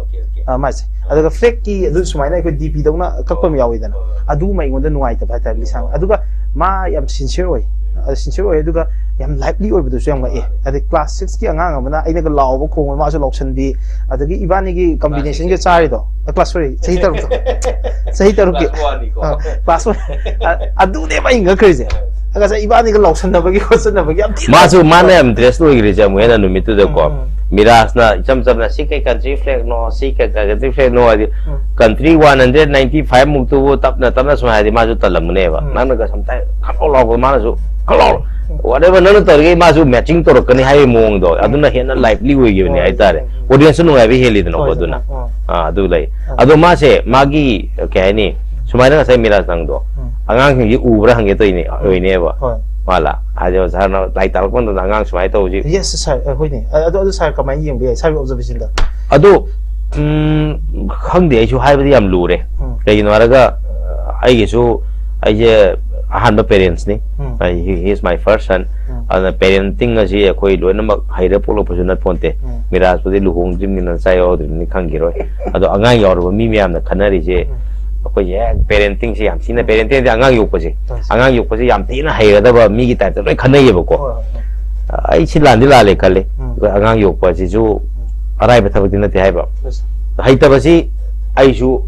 ꯑ, ꯃꯥꯁꯦ꯫ ꯑꯗꯨꯒ flagꯀꯤ ꯑꯗꯨ ꯁꯨꯃꯥꯏꯅ ꯑꯩꯈꯣꯏ DPꯗꯧꯅ ꯀꯛꯄ ꯑꯃ ꯌꯥꯎꯋꯤꯗꯅ꯫ ꯑꯗꯨꯒꯨꯝꯕ ꯑꯩꯉꯣꯟꯗ ꯅꯨꯡꯉꯥꯏꯇꯕ ꯍꯥꯏꯇꯥꯔꯦ ꯂꯤꯁꯥꯡ꯫ ꯑꯗꯨꯒ ꯃꯥ ꯌꯥꯝ sincere ꯑꯣꯏ꯫ ꯑ, sincere ꯑꯣꯏ꯫ ꯑꯗꯨꯒ ꯌꯥꯝ ꯂꯥꯏꯚꯂꯤ ꯑꯣꯏꯕꯗꯨꯁꯨ ꯌꯥꯝ ꯉꯛꯑꯦ꯫ ꯑꯗꯩ ꯀ꯭ꯂꯥꯁ ꯁꯤꯛꯁꯀꯤ ꯑꯉꯥꯡ ꯑꯃꯅ ꯑꯩꯅꯒ ꯂꯥꯎꯕ ꯈꯣꯡꯕ ꯃꯥꯁꯨ ꯂꯥꯎꯁꯟꯕꯤ, ꯑꯗꯒꯤ ꯏꯕꯥꯅꯤꯒꯤ ꯀꯝꯕꯤꯅꯦꯁꯟꯒ ꯆꯥꯔꯤꯗꯣ, ꯀ꯭ꯂꯥꯁ, ꯁꯣꯔꯤ, ꯆꯍꯤ ꯇꯔꯨꯛꯇꯣ, ꯆꯍꯤ ꯇꯔꯨꯛꯀꯤ ꯀ꯭ꯂꯥꯁ ꯋꯥꯟ, ꯑꯗꯨꯅꯦꯕ ꯑꯩ ꯉꯛꯈ꯭ꯔꯤꯁꯦ꯫ ꯉꯁꯥꯏ ꯏꯕꯥꯅꯤꯒ ꯂꯥꯎꯁꯟꯅꯕꯒꯤ ꯈꯣꯠꯆꯟꯅꯕꯒꯤ ꯌꯥꯝ ꯊꯤꯅ ꯃꯥꯁꯨ, ꯃꯥꯅ ꯌꯥꯝ ꯏꯟꯇꯔꯦꯁ ꯑꯣꯏꯈ꯭ꯔꯤꯁꯦ ꯑꯃꯨꯛ ꯍꯦꯟꯅ ꯅꯨꯃꯤꯠꯇꯨꯗꯀꯣ꯫ ꯎꯝ, ꯎꯝ꯫ ꯃꯤꯔꯥꯖꯅ ꯏꯆꯝ ꯆꯝꯅ "ꯁꯤ ꯀꯩ ꯀꯟꯇ꯭ꯔꯤ ꯐ꯭ꯂꯦꯒꯅꯣ, ꯁꯤ ꯀꯩ ꯀꯟꯇ꯭ꯔꯤ ꯐ꯭ꯂꯦꯒꯅꯣ" ꯍꯥꯏꯗꯤ, ꯎꯝ꯫ Country one hundred ninety five ꯃꯨꯛꯇꯨꯕꯨ ꯇꯞꯅ ꯇꯞꯅ ꯁꯨꯃꯥꯏꯅ ꯍꯥꯏꯗꯤ ꯃꯥꯁꯨ ꯇꯜꯂꯝꯃꯅꯦꯕ꯫ ꯎꯝ꯫ ꯅꯪꯅꯒ ꯁꯝꯇꯥꯏ ꯈꯪꯂꯥꯎ ꯂꯥꯎꯕ, ꯃꯥꯅꯁꯨ "ꯈꯪꯂꯥꯎ, whatever ꯅꯪꯅ ꯇꯧꯔꯤꯈꯩ ꯃꯥꯁꯨ ꯃꯦꯆꯤꯡ ꯇꯧꯔꯛꯀꯅꯤ" ꯍꯥꯏꯕꯒꯤ ꯃꯑꯣꯡꯗꯣ, ꯎꯝ꯫ ꯑꯗꯨꯅ ꯍꯦꯟꯅ ꯂꯥꯏꯚꯂꯤ ꯑꯣꯏꯈꯤꯕꯅꯦ ꯍꯣꯏ, ꯍꯥꯏꯇꯥꯔꯦ꯫ ꯎꯝ, ꯎꯝ꯫ ꯑꯣꯗꯤꯌꯟꯁꯁꯨ ꯅꯨꯡꯉꯥꯏꯕ ꯍꯦꯜꯂꯤꯗꯅꯀꯣ ꯍꯣꯏ, ꯑꯗꯨꯅ꯫ ꯎꯝ, ꯎꯝ꯫ ꯑꯥ, ꯑꯗꯨ ꯂꯩ꯫ ꯎꯝ꯫ ꯑꯗꯣ ꯃꯥꯁꯦ ꯃꯥꯒꯤ, ꯀꯩ ꯍꯥꯏꯅꯤ, ꯁꯨꯃꯥꯏꯅ ꯉꯁꯥꯏ ꯃꯤꯔꯥꯖ ꯅꯪꯗꯣ ꯎꯝ꯫ ꯑꯉꯥꯡꯁꯤꯡꯁꯤ ꯎꯕ꯭ꯔꯥ ꯍꯪꯒꯦ ꯇꯧꯔꯤꯅꯦ, ꯎꯝ꯫ ꯑꯣꯏꯅꯦꯕ꯫ ꯍꯣꯏ꯫ ꯃꯥꯂꯥ, ꯍꯥꯏꯗꯤ ꯁꯥꯔꯅ ꯂꯥꯏꯔꯤꯛ ꯇꯥꯛꯂꯛꯄ ꯃꯇꯝꯗ ꯑꯉꯥꯡ ꯁꯨꯃꯥꯏꯅ ꯇꯧꯕꯁꯤ꯫ ꯌꯦꯁ, ꯁꯥꯔ, ꯑ, ꯍꯣꯏꯅꯦ꯫ ꯑ-, ꯑꯗꯣ, ꯑꯗꯨ ꯁꯥꯔ ꯀꯃꯥꯏꯅ ꯌꯦꯡꯕ ꯌꯥꯏ, ꯁꯥꯔꯒꯤ ꯑꯣꯕꯖꯥꯔꯕꯦꯁꯟꯗ? ꯑꯗꯣ, ꯎꯝ, ꯈꯪꯗꯦ, ꯑꯩꯁꯨ ꯍꯥꯏꯕꯗꯤ ꯌꯥꯝ ꯂꯨꯔꯦ꯫ ꯎꯝ꯫ ꯀꯩꯒꯤꯅꯣ ꯍꯥꯏꯔꯒ, ꯑ, ꯑꯩꯒꯤꯁꯨ, ꯑꯩꯁꯦ ꯑꯍꯥꯟꯕ ꯄꯦꯔꯦꯟꯁꯅꯤ꯫ ꯎꯝ꯫ ꯑꯩ, he, he is my first son꯫ ꯎꯝ꯫ ꯑꯗꯨꯅ ꯄꯦꯔꯦꯟꯇꯤꯡ ꯑꯁꯤ ꯑꯩꯈꯣꯏ ꯂꯣꯏꯅꯃꯛ ꯍꯩꯔ ꯄꯣꯛꯂꯛꯄꯁꯨ ꯅꯠꯄꯣꯟꯇꯦ꯫ ꯎꯝ꯫ ꯃꯤꯔꯥꯖꯄꯨꯗꯤ ꯂꯨꯍꯣꯡꯗ꯭ꯔꯤꯕꯅꯤꯅ ꯅꯆꯥ ꯌꯥꯎꯗ꯭ꯔꯤꯕꯅꯤ ꯈꯪꯈꯤꯔꯣꯏ꯫ ꯑꯗꯣ ꯑꯉꯥꯡ ꯌꯥꯎꯔꯕ ꯃꯤ ꯃꯌꯥꯝꯅ ꯈꯟꯅꯔꯤꯁꯦ, ꯎꯝ꯫ ꯑꯩꯈꯣꯏꯁꯦ ꯍꯦꯛ ꯄꯦꯔꯦꯟꯇꯤꯡꯁꯦ ꯌꯥꯝ ꯊꯤꯅ, ꯎꯝ꯫ ꯄꯦꯔꯦꯟꯇꯤꯡꯁꯦ ꯑꯉꯥꯡ ꯌꯣꯛꯄꯁꯦ, ꯍꯣꯏ꯫ ꯑꯉꯥꯡ ꯌꯣꯛꯄꯁꯦ ꯌꯥꯝ ꯊꯤꯅ ꯍꯩꯒꯗꯕ ꯃꯤꯒꯤ ꯇꯥꯏꯞꯇ ꯂꯣꯏ ꯈꯟꯅꯩꯌꯦꯕꯀꯣ꯫ ꯍꯣꯏ, ꯍꯣꯏ, ꯍꯣꯏ꯫ ꯑꯩ ꯁꯤ ꯂꯥꯟꯗꯤ ꯂꯥꯜꯂꯦ ꯈꯜꯂꯦ꯫ ꯎꯝ꯫ ꯑꯩꯈꯣꯏ ꯑꯉꯥꯡ ꯌꯣꯛꯄ ꯑꯁꯤꯁꯨ ꯎꯝ꯫ ꯑꯔꯥꯏꯕ ꯊꯕꯛꯇꯤ ꯅꯠꯇꯦ ꯍꯥꯏꯕ꯫ ꯍꯣꯏ, ꯁꯥꯔ꯫ ꯍꯩꯇꯕꯁꯤ ꯑꯩꯁꯨ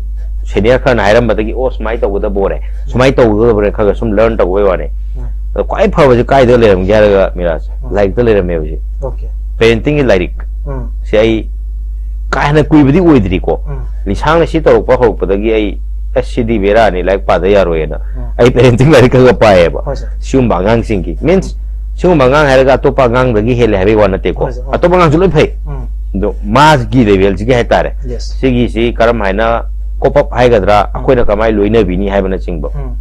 ꯁꯦꯅꯤꯌꯔ ꯈꯔꯅ ꯍꯥꯏꯔꯝꯕꯗꯒꯤ, "ꯑꯣ, ꯁꯨꯃꯥꯏꯅ ꯇꯧꯒꯗꯕ ꯑꯣꯏꯔꯦ, ꯁꯨꯃꯥꯏꯅ ꯇꯧꯒꯗꯕ ꯑꯣꯏꯔꯦ", ꯈꯔ ꯈꯔ ꯁꯨꯝ ꯂꯔꯟ ꯇꯧꯕꯩ ꯋꯥꯅꯤ꯫ ꯎꯝ꯫ ꯑꯗꯣ ꯈ꯭ꯋꯥꯏ ꯐꯕꯁꯤ ꯀꯥꯏꯗ ꯂꯩꯔꯝꯒꯦ ꯍꯥꯏꯔꯒ, ꯃꯤꯔꯥꯖ, ꯎꯝ꯫ ꯂꯥꯏꯔꯤꯛꯇ ꯂꯩꯔꯝꯃꯦꯕ ꯁꯤ꯫ ꯑꯣꯀꯦ꯫ ꯄꯦꯔꯦꯟꯇꯤꯡꯒꯤ ꯂꯥꯏꯔꯤꯛ꯫ ꯎꯝ꯫ ꯁꯤ ꯑꯩ ꯀꯥ ꯍꯦꯟꯅ ꯀꯨꯏꯕꯗꯤ ꯑꯣꯏꯗ꯭ꯔꯤꯀꯣ꯫ ꯎꯝ꯫ ꯂꯤꯁꯥꯡꯅ ꯁꯤ ꯇꯧꯔꯛꯄ ꯍꯧꯔꯛꯄꯗꯒꯤ ꯑꯩ, "ꯑꯁ, ꯁꯤꯗꯤ ꯕꯦꯔꯥꯅꯤ, ꯂꯥꯏꯔꯤꯛ ꯄꯥꯗ ꯌꯥꯔꯣꯏꯅ", ꯎꯝ꯫ ꯑꯩ ꯄꯦꯔꯦꯟꯇꯤꯡ ꯂꯥꯏꯔꯤꯛ ꯈꯔ ꯈꯔ ꯄꯥꯏꯌꯦꯕ꯫ ꯍꯣꯏ, ꯁꯥꯔ꯫ ꯁꯤꯒꯨꯝꯕ ꯑꯉꯥꯡꯁꯤꯡꯒꯤ, ꯃꯤꯟꯁ, ꯎꯝ꯫ ꯁꯤꯒꯨꯝꯕ ꯑꯉꯥꯡ ꯍꯥꯏꯔꯒ ꯑꯇꯣꯞꯄ ꯑꯉꯥꯡꯗꯒꯤ ꯍꯦꯜꯂꯦ ꯍꯥꯏꯕꯒꯤ ꯋꯥ ꯅꯠꯇꯦꯀꯣ꯫ ꯍꯣꯏ, ꯁꯥꯔ, ꯍꯣꯏ꯫ ꯑꯇꯣꯞꯄ ꯑꯉꯥꯡꯁꯨ ꯂꯣꯏ ꯐꯩ꯫ ꯎꯝ꯫ ꯑꯗꯣ ꯃꯥꯒꯤ ꯂꯦꯚꯦꯜꯁꯤꯒꯤ ꯍꯥꯏꯇꯥꯔꯦ꯫ ꯌꯦꯁ꯫ ꯁꯤꯒꯤꯁꯤ ꯀꯔꯝ ꯍꯥꯏꯅ ꯀꯣꯞ ꯑꯞ ꯍꯥꯏꯒꯗ꯭ꯔꯥ, ꯎꯝ꯫ ꯑꯩꯈꯣꯏꯅ ꯀꯃꯥꯏꯅ ꯂꯣꯏꯅꯕꯤꯅꯤ ꯍꯥꯏꯕꯅꯆꯤꯡꯕ꯫ ꯎꯝ꯫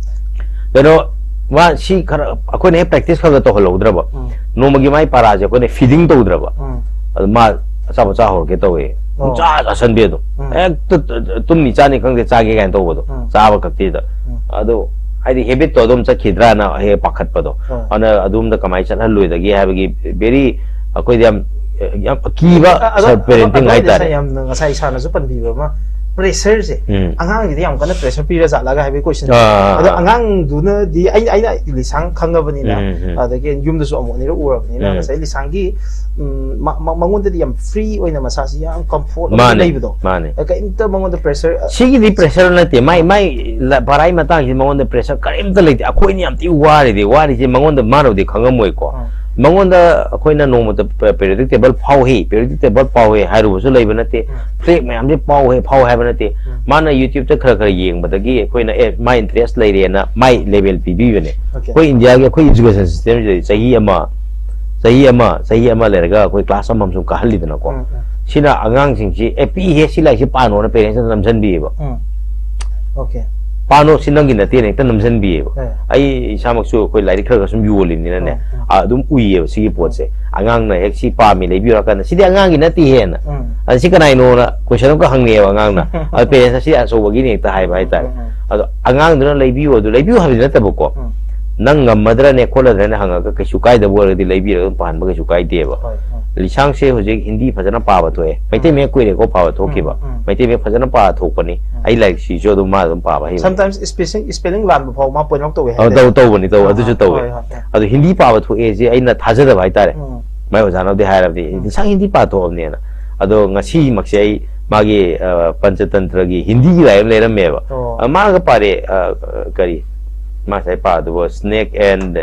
ꯀꯩꯅꯣ, ꯃꯥ ꯁꯤ ꯈꯔ ꯑꯩꯈꯣꯏꯅ ꯍꯦꯛ ꯄ꯭ꯔꯦꯛꯇꯤꯁ ꯈꯔ ꯈꯔ ꯇꯧꯍꯜꯍꯧꯗ꯭ꯔꯕ, ꯎꯝ꯫ ꯅꯣꯡꯃꯒꯤ ꯃꯥꯏ ꯄꯥꯔꯥꯁꯦ ꯑꯩꯈꯣꯏꯅ ꯐꯤꯗꯤꯡ ꯇꯧꯗ꯭ꯔꯕ, ꯎꯝ꯫ ꯑꯗꯨ ꯃꯥ ꯑꯆꯥꯄꯣꯠ ꯆꯥ ꯍꯧꯔꯛꯀꯦ ꯇꯧꯋꯦ꯫ ꯑꯣ꯫ ꯄꯨꯡꯆꯥ ꯆꯥꯁꯟꯕꯤ ꯑꯗꯨꯝ꯫ ꯎꯝ꯫ ꯍꯦꯛꯇ ꯇꯨꯝꯃꯤ ꯆꯥꯅꯤ ꯈꯪꯗꯦ, ꯆꯥꯒꯦ ꯀꯥꯏꯅ ꯇꯧꯕꯗꯣ꯫ ꯎꯝ꯫ ꯆꯥꯕ ꯈꯛꯇꯤꯗ꯫ ꯎꯝ꯫ ꯑꯗꯨ ꯍꯥꯏꯗꯤ ꯍꯦꯕꯤꯠꯇꯣ ꯑꯗꯨꯝ ꯆꯠꯈꯤꯗ꯭ꯔꯥꯅ ꯍꯦꯛ ꯄꯥꯈꯠꯄꯗꯣ꯫ ꯍꯣꯏ꯫ ꯑꯗꯨꯅ ꯑꯗꯨꯝꯗ ꯀꯃꯥꯏꯅ ꯆꯠꯍꯜꯂꯣꯏꯗꯒꯦ ꯍꯥꯏꯕꯒꯤ very ꯑꯩꯈꯣꯏꯗꯤ ꯌꯥꯝ, ꯌꯥꯝ ꯑꯀꯤꯕ ꯑ-, ꯑꯗꯣ, ꯁꯥꯔ, ꯑꯗꯣ, ꯄꯦꯔꯦꯟꯇꯤꯡ ꯑꯗꯣ ꯑꯩꯅ ꯍꯥꯏꯇꯥꯔꯦ꯫ ꯁꯥꯔ ꯌꯥꯝꯅ ꯉꯁꯥꯏ ꯁꯥꯔꯅꯁꯨ ꯄꯟꯕꯤꯕ ꯑꯃ, pressureꯁꯦ ꯎꯝ. ꯑꯉꯥꯡꯁꯤꯗ ꯌꯥꯝ ꯀꯟꯅ pressure ꯄꯤꯔ ꯖꯥꯠꯂꯒ ꯍꯥꯏꯕꯒꯤ question꯫ ꯑꯥ, ꯑꯥ, ꯑꯗꯣ ꯑꯥ. ꯑꯉꯥꯡꯗꯨꯅꯗꯤ ꯑꯩ ꯑꯩꯅ ꯂꯤꯁꯥꯡ ꯈꯪꯉꯕꯅꯤꯅ ꯎꯝ, ꯎꯝ. ꯑꯗꯒꯤ ꯌꯨꯝꯗꯁꯨ ꯑꯃꯨꯛ ꯑꯅꯤꯔꯛ ꯎꯔꯕꯅꯤꯅ ꯎꯝ. ꯉꯁꯥꯏ ꯂꯤꯁꯥꯡꯒꯤ ꯎꯝ, ꯃ- ꯃ- ꯃꯉꯣꯟꯗꯗꯤ ꯌꯥꯝ free ꯑꯣꯏꯅ ꯃꯁꯥꯁꯤ ꯌꯥꯝ comfort ꯑꯃ ꯃꯥꯅꯦ, ꯂꯩꯕꯗꯣ꯫ ꯃꯥꯅꯦ. ꯀꯩꯝꯇ ꯃꯉꯣꯟꯗ pressure ꯁꯤꯒꯤꯗꯤ pressure ꯅꯠꯇꯦ, ꯃꯥꯏ ꯃꯥꯏ ꯂ- ꯄꯔꯥꯏ ꯃꯇꯥꯡꯁꯤ ꯃꯉꯣꯟꯗ pressure ꯀꯔꯤꯝꯇ ꯂꯩꯇꯦ꯫ ꯑꯩꯈꯣꯏꯅ ꯌꯥꯝ ꯊꯤ ꯋꯥꯔꯤꯗꯤ ꯋꯥꯔꯤꯁꯦ ꯃꯉꯣꯟꯗ ꯃꯥꯅꯕꯨꯗꯤ ꯈꯪꯉꯝꯃꯣꯏꯀꯣ꯫ ꯑꯥ. ꯃꯉꯣꯟꯗ ꯑꯩꯈꯣꯏꯅ ꯅꯣꯡꯃꯇ periodic table ꯐꯥꯎꯍꯦ, periodic table ꯐꯥꯎꯍꯦ ꯍꯥꯏꯔꯨꯕꯁꯨ ꯂꯩꯕ ꯅꯠꯇꯦ. ꯎꯝ. Flag ꯃꯌꯥꯝꯁꯦ ꯄꯥꯎꯍꯦ, ꯐꯥꯎ ꯍꯥꯏꯕ ꯅꯠꯇꯦ. ꯎꯝ. ꯃꯥꯅ YouTube ꯈꯔ ꯈꯔ ꯌꯦꯡꯕꯗꯒꯤ ꯑꯩꯈꯣꯏꯅ ꯑꯦ ꯃꯥ interest ꯂꯩꯔꯦꯅ ꯃꯥꯏ level ꯄꯤꯕꯤꯕꯅꯦ. Okay. ꯑꯩꯈꯣꯏ ꯏꯟꯗꯤꯌꯥꯒꯤ ꯑꯩꯈꯣꯏ education system ꯁꯤꯗꯗꯤ ꯆꯍꯤ ꯑꯃ ꯆꯍꯤ ꯑꯃ ꯆꯍꯤ ꯑꯃ ꯂꯩꯔꯒ ꯑꯩꯈꯣꯏ class ꯑꯃꯃꯝ ꯁꯨꯝ ꯀꯥꯍꯜꯂꯤꯗꯅꯀꯣ. ꯎꯝ, ꯎꯝ. ꯁꯤꯅ ꯑꯉꯥꯡꯁꯤꯡꯁꯤ ꯑꯦ ꯄꯤꯛꯏꯍꯦ ꯁꯤ ꯂꯥꯏꯔꯤꯛꯁꯤ ꯅꯝꯁꯤꯟꯕꯤꯌꯦꯕ. ꯎꯝ. Okay. ꯄꯥꯅꯣ ꯁꯤ ꯅꯪꯒꯤ ꯅꯠꯇꯦꯅ ꯍꯦꯛꯇ ꯅꯝꯁꯤꯟꯕꯤꯌꯦꯕ. ꯎꯝ. ꯑꯩ ꯏꯁꯥꯃꯛꯁꯨ ꯑꯩꯈꯣꯏ ꯂꯥꯏꯔꯤꯛ ꯈꯔ ꯈꯔ ꯁꯨꯝ ꯌꯣꯜꯂꯤꯕꯅꯤꯅꯅꯦ. ꯎꯝ, ꯎꯝ. ꯑꯥ, ꯑꯗꯨꯝ ꯎꯏꯌꯦꯕ ꯁꯤꯒꯤ ꯄꯣꯠꯁꯦ. ꯑꯉꯥꯡꯅ ꯍꯦꯛ ꯁꯤ ꯄꯥꯝꯃꯤ ꯂꯩꯕꯤꯌꯨ ꯍꯥꯏꯔꯀꯥꯟꯗ ꯁꯤꯗꯤ ꯑꯉꯥꯡꯒꯤ ꯅꯠꯇꯦꯍꯦꯅ. ꯎꯝ. ꯑꯗ ꯁꯤ ꯀꯅꯥꯏꯅꯣꯅ question ꯑꯃꯒ ꯍꯪꯉꯦꯕ ꯑꯉꯥꯡꯅ. ꯑꯗ parents ꯁꯤ ꯑꯆꯧꯕꯒꯤꯅꯦ ꯍꯦꯛꯇ ꯍꯥꯏꯕ ꯍꯥꯏꯇꯥꯔꯦ. ꯎꯝ, ꯎꯝ. ꯑꯗꯣ ꯑꯉꯥꯡꯗꯨꯅ ꯂꯩꯕꯤꯌꯨ ꯑꯗꯨ ꯂꯩꯕꯤꯌꯨ ꯍꯥꯏꯕꯗꯤ ꯅꯠꯇꯕꯀꯣ. ꯎꯝ. ꯅꯪ ꯉꯝꯃꯗ꯭ꯔꯅꯦ ꯈꯣꯠꯂꯗ꯭ꯔꯅꯦ ꯍꯪꯉꯒ ꯀꯩꯁꯨ ꯀꯥꯏꯗꯕ ꯑꯣꯏꯔꯒꯗꯤ ꯂꯩꯕꯤꯔꯒ ꯑꯗꯨꯝ ꯄꯥꯍꯟꯕ ꯀꯩꯁꯨ ꯀꯥꯏꯗꯦꯕ. ꯍꯣꯏ, ꯍꯣꯏ. ꯂꯤꯁꯥꯡꯁꯦ ꯍꯧꯖꯤꯛ ꯍꯤꯟꯗꯤ ꯐꯖꯅ ꯄꯥꯕ ꯊꯣꯛꯑꯦ. ꯃꯩꯇꯩ ꯃꯌꯦꯛ ꯀꯨꯏꯔꯦꯀꯣ ꯄꯥꯕ ꯊꯣꯛꯈꯤꯕ. ꯎꯝ, ꯎꯝ. ꯃꯩꯇꯩ ꯃꯌꯦꯛ ꯐꯖꯅ ꯄꯥꯕ ꯊꯣꯛꯄꯅꯤ. ꯎꯝ. ꯑꯩ ꯂꯥꯏꯔꯤꯛꯁꯤꯁꯨ ꯑꯗꯨꯝ ꯃꯥ ꯑꯗꯨꯝ ꯄꯥꯕ ꯍꯩꯕ. Sometimes spelling spelling ꯂꯥꯟꯕ ꯐꯥꯎ ꯃꯥ point out ꯇꯧꯋꯦ ꯑ, ꯍꯥꯏꯗꯤ꯫ ꯇꯧ- ꯇꯧꯕꯅꯤ ꯇꯧ ꯑꯥ, ꯑꯗꯨꯁꯨ ꯑꯥ, ꯇꯧꯋꯦ. ꯍꯣꯏ, ꯍꯣꯏ, ꯍꯣꯏ. ꯑꯗꯣ ꯍꯤꯟꯗꯤ ꯄꯥꯕ ꯊꯣꯛꯑꯦꯁꯦ ꯑꯩꯅ ꯊꯥꯖꯗꯕ ꯍꯥꯏꯇꯥꯔꯦ. ꯎꯝ. ꯃꯥꯏ ꯑꯣꯖꯥꯅꯕꯨꯗꯤ ꯍꯥꯏꯔꯕꯗꯤ ꯎꯝ. ꯂꯤꯁꯥꯡ ꯍꯤꯟꯗꯤ ꯄꯥꯊꯣꯛꯑꯕꯅꯦꯅ. ꯑꯗꯣ ꯉꯁꯤꯃꯛꯁꯦ ꯑꯩ ꯃꯥꯒꯤ ꯑ, ꯄꯟꯆꯇꯟꯇ꯭ꯔꯒꯤ ꯍꯤꯟꯗꯤꯒꯤ ꯂꯥꯏꯔꯤꯛ ꯑꯃ ꯂꯩꯔꯝꯃꯦꯕ. ꯑꯣ. ꯑ, ꯃꯥꯒ ꯄꯥꯔꯦ ꯑ, ꯀꯔꯤ ꯃꯥ ꯉꯁꯥꯏ ꯄꯥꯗꯨꯕꯨ Snake and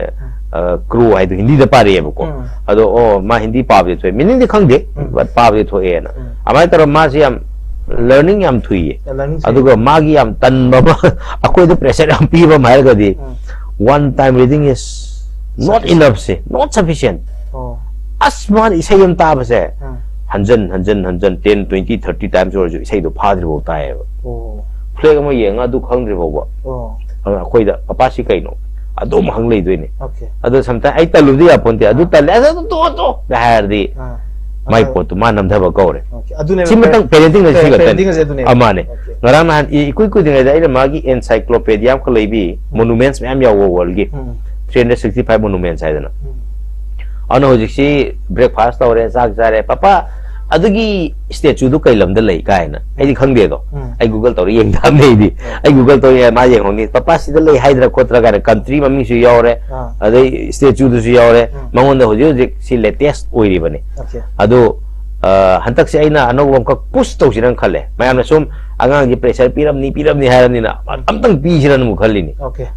Crow ꯍꯥꯏꯗꯣ ꯍꯤꯟꯗꯤꯗ ꯄꯥꯔꯛꯑꯦꯕꯀꯣ. ꯎꯝ. ꯑꯗꯣ ꯑꯣ ꯃꯥ ꯍꯤꯟꯗꯤ ꯄꯥꯕꯗꯤ ꯊꯣꯛꯑꯦ meaningꯗꯤ ꯈꯪꯗꯦ. ꯎꯝ. But ꯄꯥꯕꯗꯤ ꯊꯣꯛꯑꯦꯅ. ꯎꯝ. ꯑꯗꯨꯃꯥꯏꯅ ꯇꯧꯔꯒ ꯃꯥꯁꯦ ꯌꯥꯝ learning ꯌꯥꯝ ꯊꯨꯏꯌꯦ. Learning ꯊꯨꯏ. ꯑꯗꯨꯒ ꯃꯥꯒꯤ ꯌꯥꯝ ꯇꯟꯕ ꯑꯃ ꯑꯩꯈꯣꯏꯗ pressure ꯌꯥꯝ ꯄꯤꯕ ꯑꯃ ꯍꯥꯏꯔꯒꯗꯤ ꯎꯝ. One time reading is not enough say, not sufficient. ꯑꯣ. ꯑꯁ ꯃꯥꯅ ꯏꯁꯩ ꯑꯃ ꯇꯥꯕꯁꯦ ꯎꯝ. ꯍꯟꯖꯟ ꯍꯟꯖꯟ ꯍꯟꯖꯟ ten twenty thirty times ꯑꯣꯏꯔꯁꯨ ꯏꯁꯩꯗꯣ ꯐꯥꯗ꯭ꯔꯤꯐꯥꯎ ꯇꯥꯏꯌꯦꯕ. ꯑꯣ. Flag ꯑꯃ ꯌꯦꯡꯉ ꯑꯗꯨ ꯈꯪꯗ꯭ꯔꯤ ꯐꯥꯎꯕ. ꯑꯣ. ꯑꯗꯨꯅ ꯑꯩꯈꯣꯏꯗ "ꯄꯄꯥ ꯁꯤ ꯀꯩꯅꯣ?" ꯑꯗꯨꯝ ꯍꯪ ꯂꯩꯗꯣꯏꯅꯦ. Okay. ꯑꯗꯣ sometimes ꯑꯩ ꯇꯜꯂꯨꯕꯗꯤ ꯌꯥꯄꯣꯟꯇꯦ. "ꯑꯗꯨ ꯑꯥ. ꯇꯜꯂꯦ, ꯑꯁ ꯑꯗꯨꯝ ꯇꯣꯛꯑꯣ ꯇꯣꯛꯑꯣ" ꯀ ꯍꯥꯏꯔꯗꯤ ꯑꯥ. ꯃꯥꯏ ꯑꯥ. ꯄꯣꯠꯇꯨ ꯃꯥ ꯅꯝꯊꯕ ꯀꯧꯔꯦ. Okay. ꯑꯗꯨꯅꯦꯕ ꯁꯤ ꯃꯇꯪ parenting ꯅ ꯁꯤ ꯈꯛꯇꯅꯤ. Parenting ꯑꯁꯦ ꯑꯗꯨꯅꯦꯕ. ꯑꯃꯅꯦ. Okay. ꯉꯔꯥꯡ ꯅꯍꯥꯟ ꯏ- ꯏꯀꯨꯏ ꯀꯨꯏꯗ꯭ꯔꯤꯉꯩꯗ ꯑꯩꯅ ꯃꯥꯒꯤ encyclopedia ꯑꯃꯈꯛ ꯂꯩꯕꯤ, monuments ꯃꯌꯥꯝ ꯌꯥꯎꯕ worldꯒꯤ ꯎꯝ. three hundred sixty five monuments ꯍꯥꯏꯗꯅ. ꯎꯝ. ꯑꯗꯨꯅ ꯍꯧꯖꯤꯛꯁꯤ breakfast ꯇꯧꯔꯦ, ꯆꯥꯛ ꯆꯥꯔꯦ, "ꯄꯄꯥ ꯑꯗꯨꯒꯤ statue ꯗꯨ ꯀꯩ ꯂꯝꯗ ꯂꯩ ꯀꯥꯏꯅ ꯑꯩꯗꯤ ꯈꯪꯗꯦ ꯑꯗꯣ꯫ ꯎꯝ꯫ ꯑꯩ Google ꯇꯧꯔ ꯌꯦꯡ ꯇꯥꯕꯅꯦ ꯑꯩꯗꯤ꯫ ꯎꯝ꯫ ꯑꯩ Google ꯇꯧꯔ ꯌꯦꯡ-, ꯃꯥ ꯌꯦꯡꯍꯧꯅꯤ꯫ "ꯄꯄꯥ ꯁꯤꯗ ꯂꯩ ꯍꯥꯏꯗ꯭ꯔꯥ ꯈꯣꯠꯇ꯭ꯔꯥ?" ꯀꯥꯏꯅ country ꯃꯃꯤꯡꯁꯨ ꯌꯥꯎꯔꯦ꯫ ꯑꯥ꯫ ꯑꯗꯩ statue ꯗꯨꯁꯨ ꯌꯥꯎꯔꯦ꯫ ꯎꯝ꯫ ꯃꯉꯣꯟꯗ ꯍꯧꯖꯤꯛ ꯍꯧꯖꯤꯛ ꯁꯤ latest ꯑꯣꯏꯔꯤꯕꯅꯦ꯫ Okay꯫ ꯑꯗꯣ, ꯑ, ꯍꯟꯗꯛꯁꯦ ꯑꯩꯅ ꯑꯅꯧꯕ ꯑꯃꯈꯛ push ꯇꯧꯁꯤꯔꯅ ꯈꯜꯂꯦ꯫ ꯃꯌꯥꯝꯅ ꯁꯨꯝ ꯑꯉꯥꯡꯁꯦ pressure ꯄꯤꯔꯝꯅꯤ, ꯄꯤꯔꯝꯅꯤ ꯍꯥꯏꯔꯕꯅꯤꯅ ꯎꯝ꯫ ꯑꯝꯇꯪ ꯄꯤꯁꯤꯔꯅ ꯑꯃꯨꯛ ꯈꯜꯂꯤꯅꯤ꯫ Okay꯫